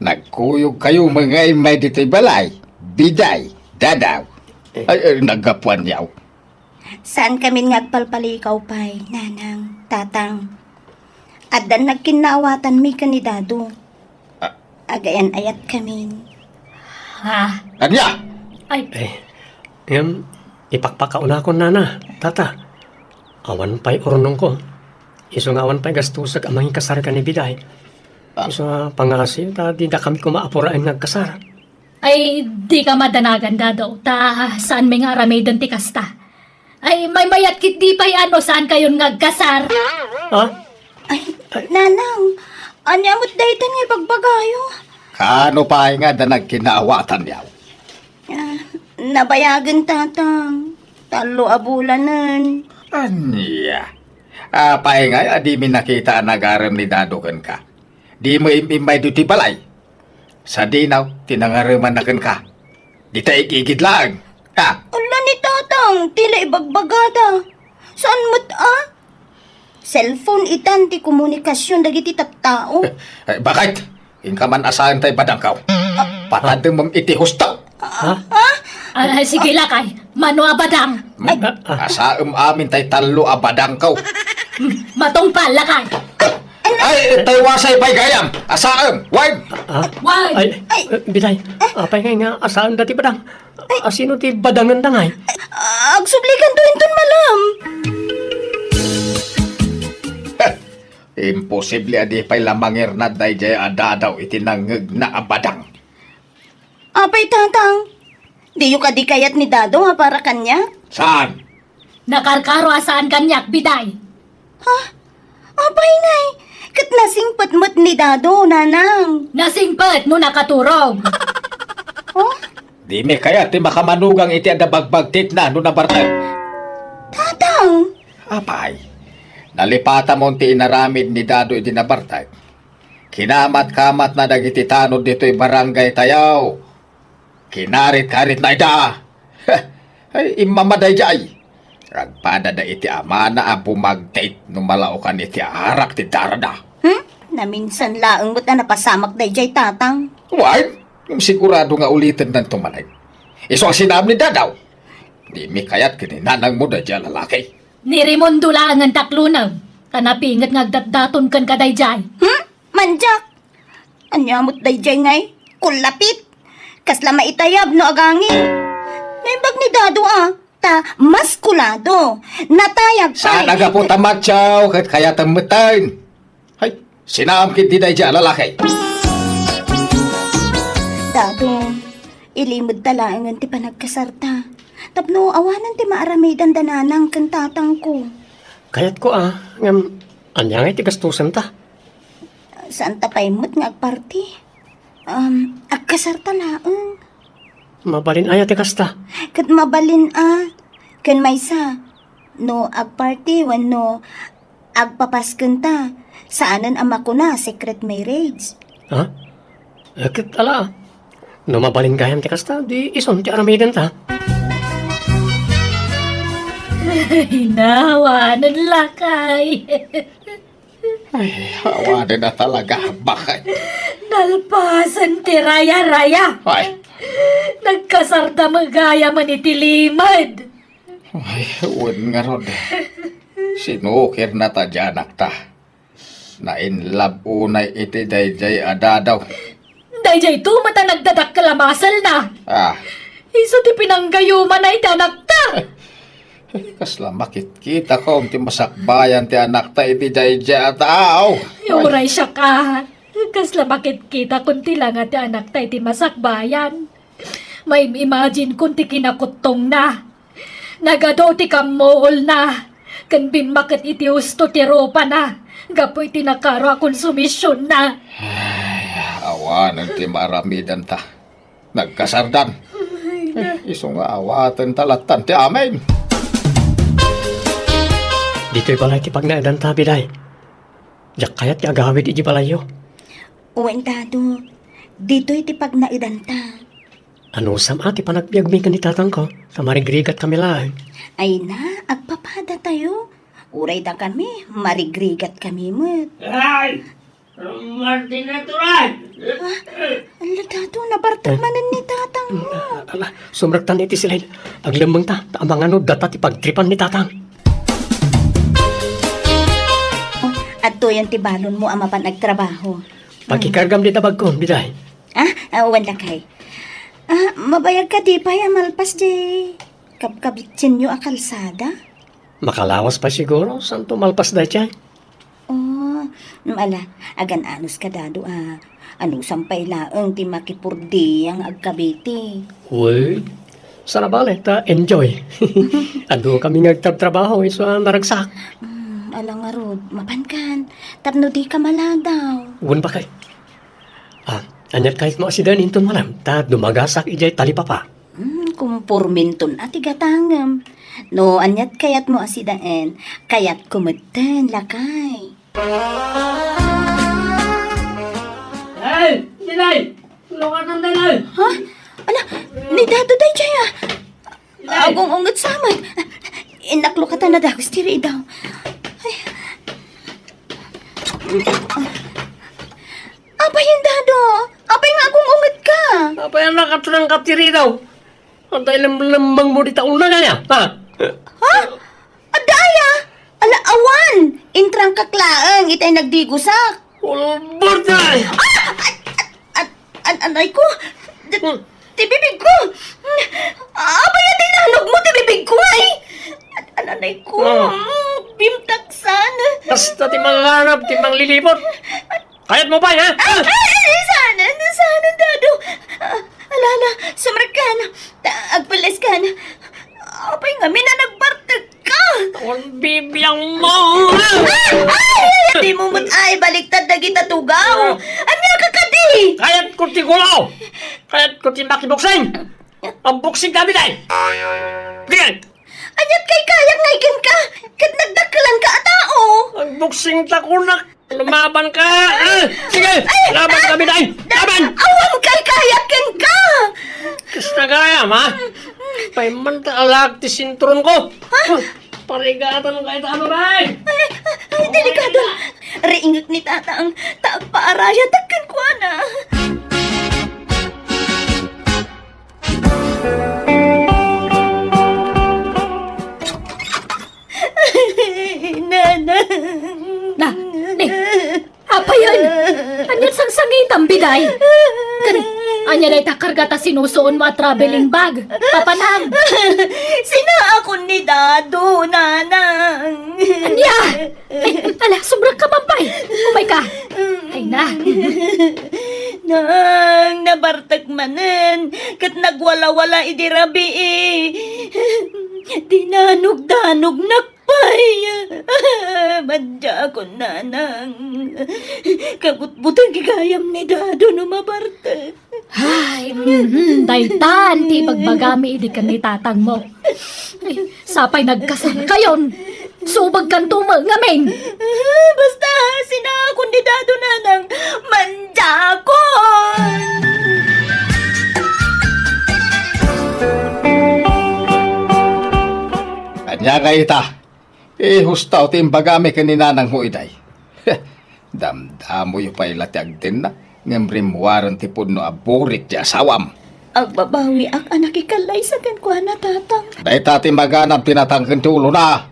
Nagkuyogkayo nga immay ditoy balay, Biday, Dadaw. Eh. Ay, ay, naggapuanyaw. Saankamin nga agpalpalikaw pay, Nanang, Tatang. Addan nagkinnaawatanmi ken ni Dado. Ah. Agayan-ayatkamin. Ha? Ania? Ay. Eh, ngem, ipakpakaunakon, Nana, Tata. Awan pay urnongko. Isu nga awan pay gastusek a mangikasar ken ni Biday. Ah. Isu a pangngaasim ta didakami koma a puraen nga agkasar. Ay, dika madanagan, Dado, ta saanmi nga aramiden ti kasta. Ay, maymayat ketdi pay a no saankayon nga agkasar. Ha? Ay, Nanang, ania met dayta nga ibagbagayo? Kaano pay nga adda nagkinnaawatanyaw? Ah, nabayagen, Tatang. Tallo a bulanen. Ania? Apay ngay a dimi nakita a nagarem ni Dado kenka? Dimo im-immay ditoy balay? Sadino ti nangaremanna kenka? Dita igigid laeng. Ha? Ala ni Tatang, ti la ibagbagada. Saan met a? Cellphone itan ti komunikasion dagiti tattao. Eh, eh, baket? Inka man a saenta ibadangko. Ah. Patademem iti husto. Ha? Ah, ah, sige, lakay. Mano a badang? Ay. Ah, ah. Asaem amin tay tallo a badangko. Hmm, matungpal, lakay. Ay, ay, Ay, tay wasay pay gayam. Asaem. Wine. Ah? Wine. Ay, Ay. Eh, biday. Apay ngay nga asaen dati badang? Ay. Asino ti badangen da ngay? Agsublikan to inton malam. Imposible a di pay la mangirnad daydiay a Dado iti nangngegna a badang. Apay, Tatang? Diyo kadi kayat ni Dado a para kaniak? Saan? Nakarkaro a saan kaniak, biday. Ha? Apay ngay? Ket nasingpet met ni Dado, Nanang. Nasingpet no nakaturog. Oh? Dimi kayat ti makamanugang iti adda bagbagtitna no nabartek. Tatang! Apay, nalipatamon ti inaramid ni Dado idi nabartek. Kinamat-kamatna dagiti tanod ditoy barangay tayo. Kinarit-karitna ida. Ay, immama daydiay. Agpadada iti amana a bumagtit no malaokan iti arak ti darada. Hmm? Naminsan laeng met a napasamak daydiay, Tatang. Wen, ngem sigurado nga ulitennanto manen. Isu a sinaam ni Dado. Dimi kayat ken ni nanangmo daydiay a lalaki. Ni Raimundo laengen ti aklunem, ta napinget nga agdatdaton kenka daydiay. Hmm? Mandiak! Ania met daydiay ngay? Kullapit! Kasla maitayab no agangin. Naimbag ni Dado a, ta maskulado. Natayag pay. Saan a gapu ta macho ket kayatem metten? Hay, sinaam ketdi daydiay a lalaki. Dado, ilimedta laengen ti panagkasarta. Tapno awanen ti maaramidan da nanang ken tatangko. Kayatko a, ngem ania ngay ti gastosenta? Saanta pay met nga agparti. Um, agkasarta laeng. Mabalin aya ti kasta? Ket mabalin a. Ken maysa, no agparti wenno agpapaskenta, saanen a makuna secret marriage. Ha? Eh, ket ala, no mabalin gayam ti kasta, di isun ti aramidenta. Ay, nawanen lakay. Ay, awanen a talaga, bakit? Nalpasen ti raya-raya. Ay. Nagkasarta met gayamen iti limed. Ay, wen ngarud. Sinukirna ta diay anakta. Na-in love unay iti daydiay a Dado. Daydiay to met a nagdadakkel a maselna. Ah. Isu ti pinanggayumana iti anakta. Kasla makitkitakon ti masakbayan ti anakta iti daydiay a tao. Ay. Uray siak a. Kasla makitkitakon ti langa ti anakta iti masakbayan. Maim-imagine kon ti kinakutongna. Nagadu ti kammuolna, ken bimmaket iti husto ti rupana, gapu iti nakaro a konsumisyonna. Ay, awanen ti maaramidenta. Nagkasardan. Ay, na- Eh, isu nga awatenta lattan ti amin. Ditoy balay ti pagnaedanta, biday. Diak kayat ti agawid iti balayyo. Wen, Dado. Ditoy ti pagnaedanta. Anusam a ti panagbiagmi ken ni tatangko, ta marigrigatkami laeng. Ay na, agpapadatayo. Uray dakami, marigrigatkami met. Ay! Martin Natural! Ah, ala, Dado, nabartek manen ni tatangmo. Ala, sumrektan iti silid. Aglemmengta, ta amangan no data ti pagtripan ni tatang. Oh, adtoyen ti balonmo a mapan agtrabaho. Pakikargam dita bagko, biday. Ah, ah, wen lakay. Ah, mabayag kadi pay a malpas diay kabkabitsenyo a kalsada? Makalawas pay siguro, saanto malpas daydiay? Oh, mm, ala, agan-anos ka, Dado, a. Anusam pay laeng ti makipurdia nga agkabiti. Wen, saan a bale, ta enjoy. Adukami nga agtrabtrabaho, isu a naragsak. Hmm, ala ngarud, mapankan, tapno dika maladaw. Wen, bakay. Ah, aniat kayatmo a sidaen inton malam, ta dumagasak idiay talipapa. Hmm, kumporminton a ti gatangem. No aniat kayatmo a sidaen, kayatko metten, lakay. Ay, Dilay! Tulungan ang Dilay! Ha? Ala, ni Dado daydiay a. Dilay! Agung-unget sa met. Inaklo ka ta nadagus ti ridaw. Ay. Apay, Dado? Apay nga agung-unget ka? Apay a nakatrangka ti ridaw? Anta ilemlembangmo dita una kaya? Ha? Ha? Adda aya? Ala, awan! Intrangkak laeng itay nagdigusak. Ulbod na! Ah! An-, an-, anay ko! Ti, Hmm. ti bibig ko! Apay a dinanogmo ti bibig ko, ay! An-, an-, anay ko! Ah. Mm, bimtaksan! Basta ti manganap, ti manglilibot. Kayatmo pay, ha? Ay, ay, ay, saan, saan, Dado? Ah, ala, ala, sumrekkan. Ta-, agpeleskan. Apay ngamin a nagbartek ka? Ang bibiang mo! Ah! Ay! Ay! Di mo met ay baliktad dagita tugaw. Ah. Ania ka kadi? Kayat ko ti gulaw. Kayat ko ti makiboksing. Ang boksing kami, day. Sige. Aniat kay kayak ngay kenka? Ket nagdakkelan ka a tao. Ang boksing ta kunak. Lumaban ka. Ah, sige. Ay! Laban kami, day. Laban. Awan kay kayak kenka. Kasta gayam, ha? Payman ta alak ti sinturon ko. Ha? Parigatan ka ita, ano, bay? Ay, ay, delikado. Riingek ni Tatang, ta agpaarayadak kenkuana. Nanang. Na, ni, Apayen! Aniat sangsangitam, Biday? Ken, ania dayta karga ta sinusuonmo a traveling bag? Papanam! Sinaakon ni Dado, Nanang! Ania? Ay, ala, sumrekka, Pampay! Umayka! Ay na! Nang, nabartek manen, ket nagwalawala idi rabii. Dinanogdanognak pay. Madiakon, Nanang. Kabutbuteng gayam ni Dado no mabartek. Ay, mhm, daytan ti ibagbagami idi ken ni tatangmo. Ay, sapay nagkasarkayon. Subagkanto met ngamin. Basta, sinaakon ni Dado, Nanang. Madiakon! Ania nga ita? Ihustaw ti imbagami ken ni nanangmo, iday. Damdamoyo pay la ti agdenna, ngem rimmuaren ti pudno a burit ti asawam. Agbabawiak a nakikallaysa kenkuana, Tatang. Dayta ti maganab ti natangken ti ulona.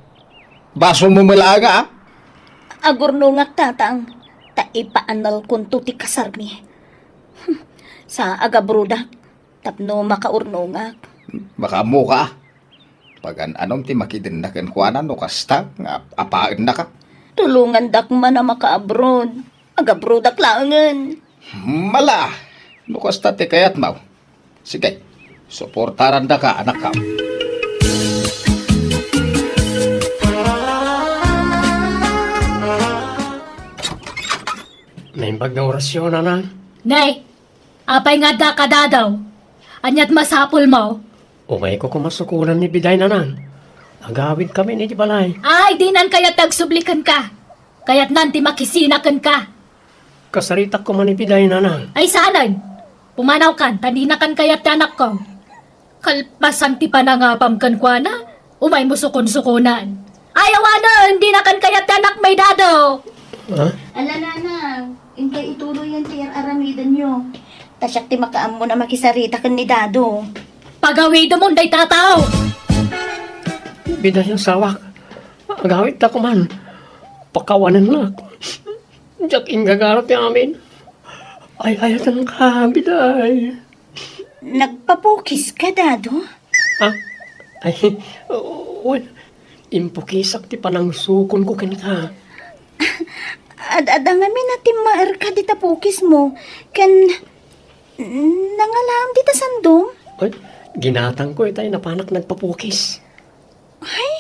Basolmo met laeng, a? Agurnongak, Tatang, ta ipaanelkonto ti kasarmi. Hmm, sa agabrodak tapno makaurnongak. Makaammoka? Pagan-anom ti makidenna kenkuana no kasta nga ap-, apaennaka? Tulongandak man a makaabroad. Agabroadak laengen. Mala! No kasta ti kayatmo. Sige, suportarandaka, anakko. Naimbag nga orasyon, Nanang. Nay, apay nga adda ka, Dado? Aniat masapulmo? Umayko koma sukonan ni Biday, Nanang. Agawidkami iti balay. Ay, dinan kayat ti agsubli kenka. Kayatnan ti makisina kenka. Kasaritak koma ni Biday, Nanang. Ay, saanen. Pumanawkan, ta dinakan kayat ti anakko. Kalpasan ti panangapam kenkuana, umaymo sukonsukonan. Ay, awanen, dinakan kayat ti anakmi, Dado. Ha? Ala, Nanang, inkay ituloyen ti ar-aramidenyo. Ta siak ti makaammo a makisarita ken ni Dado. Pagawidemon dayta a tao! Biday, asawak, agawidta koman. Pakawanennak. Diak inggagara ti amin. Ay-ayatenka, Biday. Nagpapukiska, Dado? Ah? Ay, wen, impukisak ti panangsukonko kenka. Ad-adda ngamin a timmaerka dita pukismo, ken nangalaam dita sandom? Ay, ginatangko itay napanak nagpapukis. Ay,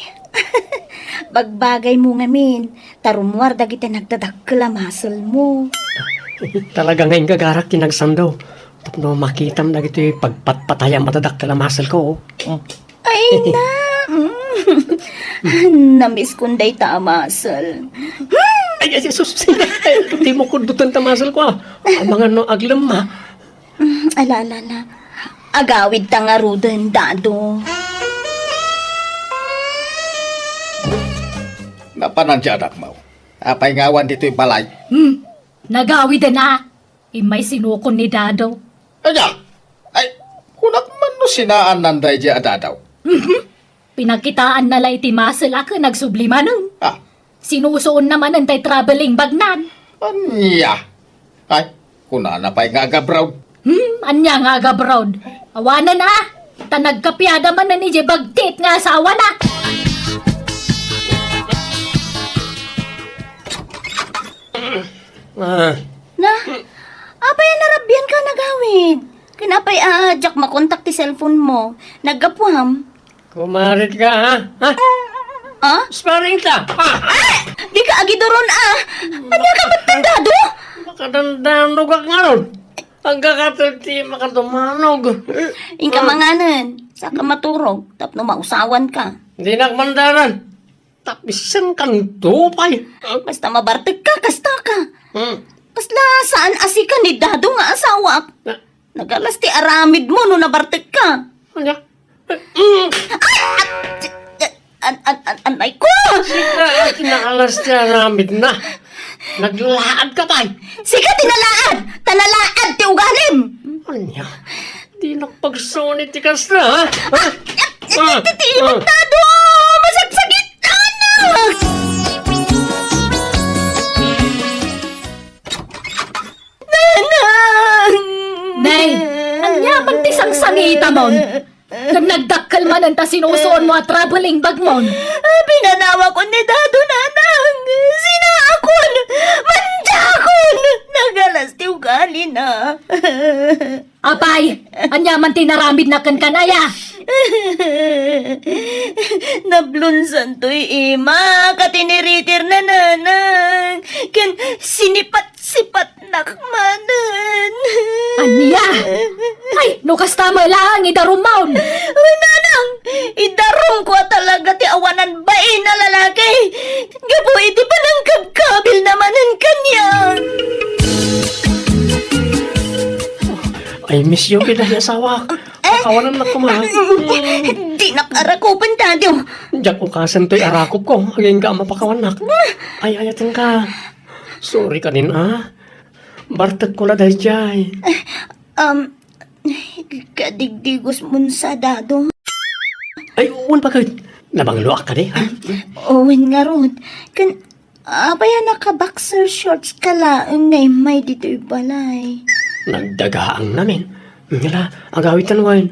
bagbagaymo ngamin, ta rummuar dagiti nagdadakkel a muscle-mo. Talaga nga inggagarak ti nagsando tapno makitam dagiti pagpatpatayam a dadakkel a muscle-ko. Mm. Ay, na! Mm. Namiskon dayta a muscle. Ay, ay, sus, ay, dimo kuddutan ta muscle-ko, ah. Amangan no aglemma. Mm, ala, ala, ala. Agawidta ngaruden, Dado. Napanan ti anakmo. Apay nga awan ditoy balay? Hmm, nagawiden a. Immay sinukon ni Dado. Ania? Ay, kunak man no sinaannan daydiay a Dado. Mhm. Pinakitaanna la iti muscle a ken agsubli manen. Ah, Sinusuonna manen tay traveling bagnan. Ania? Ay, kunana pay nga agabroad. Hmm, ania nga agabroad? Awanen a, ta nagkapiada manen idiay bagtit nga asawana. Ah. Na, apay a narabian ka, Nagawid? Ken apay a diak makontak ti cellphone mo? Naggapuam? Kumarit ka, ha? Ha? Ah? Sparring ta. Ha? Ah! Di ka agiduron, ah! Ania ka met, Dado? Makadandanog ak ngarud. Agkakatel ti makadumanog. Inka manganen, saka maturog, tapno mausawan ka. Dinak mandanan. Tapisan kanto pay. Basta mabartek ka, kasta ka. Hmm. Kasla saan a sika ni Dado nga asawak. Na- Nagalas ti aramid mo no nabartek ka. Ania? Mm. Ay! At, an, an, an, anay ko! Sika ti nakalas ti aramid na. Naglaad ka pay. Sika ti nalaad! Ta nalaad ti ugalim! Ania? Dinak pagsuni ti kasta, ha? Ha? Ah! Ti, ti, ti, Ah! Dado! Masagsakit! Anak! Nanang! Nay, ania man ti sangsangitamon? Ken nagdakkel manen ta sinusuonmo a traveling bagmon. Pinanawakon ni Dado, Nanang! Sinaakon! Mandiakon! Nagalas ti ugalina. Apay, ania man ti naramidna kenka, Nay, a? Nablonsantoy ima ket iniritirna, Nanang. Ken sinipat-sipatnak manen. Ania? Ay, no kasta met laeng, idarumon. Uy, Nanang, idarumko a talaga ti awanan bain a lalaki. Gapu iti panangkabkabilna manen kaniak. I miss you, Biday, asawa. Eh? Pakawanannak koma. Dinak arakupen, Dado. Diak ukasen toy arakupko, agingga a mapakawannak. Ay-ayatenka. Sorry kanin, a. Bartekko la daydiay. Um, kadigdigos mon sa, Dado. Ay, wen, baket? Nabangloak kadi, ha? Wen ngarud. Ken, apay a naka-boxer shorts ka laeng nga immay ditoy balay? Nagdagaang namin. Ngala, agawid ten wen.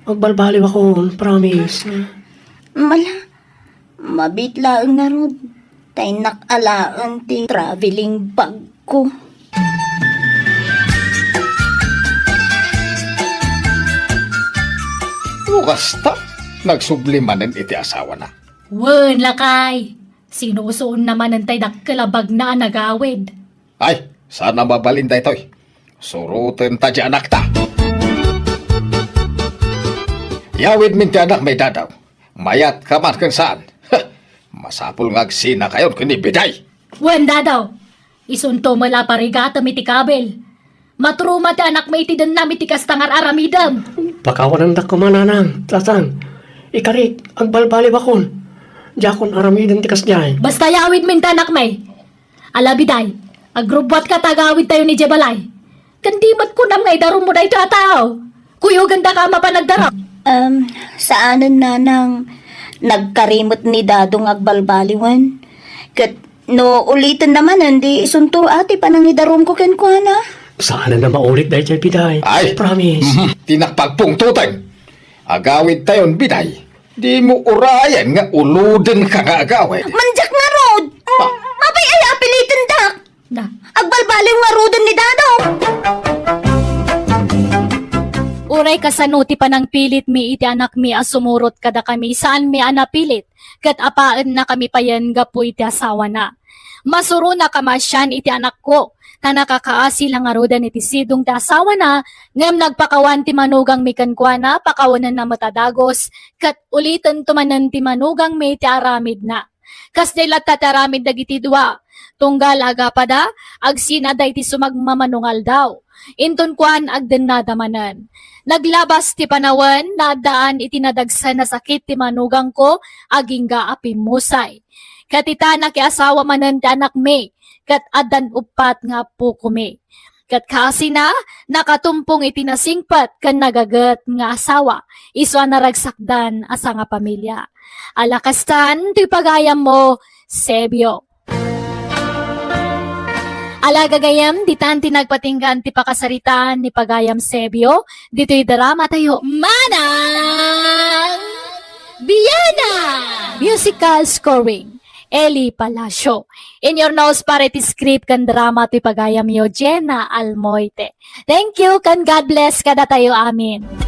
Agbalbaliw akon, promise. Mala, mabiit laeng ngarud. Ta innak alaen ti traveling bag ko. No kasta, nagsubli manen iti asawana. Wen, lakay. Sinusuonna manen tay dakkel a bagna a nagawid. Ay, saan a mabalin daytoy. Suroten ta di anakta. Yawid min ti anak, may Dadaw. Mayat ka man ken saan. Masapul nga agsinakayon ken ni Biday. Wen, Dadaw. Isunto met la parigatem iti kabil. Maturuma ti anakmi iti dennam iti kasta nga ar-aramidem. Pakawanandak koma, Nanang, Tatang. Ikarik, agbalbaliw akon. Diakon aramiden ti kasdiay. Basta yawid min ti anakmi. Ala, Biday, agrubbuatka ta agawidtayon idiay balay. Ken di met kunam nga idarummo daytoy a tao. Kuyogandaka a mapan agdarum. Em, saanen, Nanang, nagkari met ni Dado nga agbalbaliwen. Ket no ulitenna manen, di isunto a ti panangidarumko kenkuana. Saanen a maulit daydiay, Biday. Ay! Promise. Mhm. Ti nakpagpungtoten. Agawidtayon, Biday. Dimo urayen nga ulodenka nga agawid. Mandiak ngarud! Ah. Apay aya a pilitendak? Na. Agbalbaliw ngaruden ni Dado! Uray kasano ti panangpilitmi iti anakmi a sumurot kadakami, saanmi a napilit, ket apaennakami payen gapu iti asawana. Masurona koma sian iti anakko, ta nakakaasi la ngaruden iti sidong ti asawana, ngem nagpakawan ti manugangmi kenkuana, pakawanenna met a dagus, ket ulitento manen ti manugangmi ti aramidna. Kasdiay latta ti aramid dagiti dua. Tunggal agapada, agsinada iti sumagmamano nga aldaw. Inton kuan, agdennada manen. Naglabas ti panawen, naaddaan iti nadagsen a sakit ti manugangko, agingga a pimmusay. Ket ita, nakiasawa manen ti anakmi, ket addan uppat nga appokomi. Ket kasina, nakatumpong iti nasingpet ken nagaget nga asawa, isu a naragsakdan a sangapamilia. Ala kastan, toy pagayammo, Sebio. Ala gagayem, ditan ti nagpatinggan ti pakasaritaan ni pagayam Sebio, ditoy drama tayo. Manang Biana! Musical scoring, Eli Palacio. In your nose, para iti script ken drama ti pagayamyo, Jenna Almoite. Thank you, ken God bless kadatayo amin.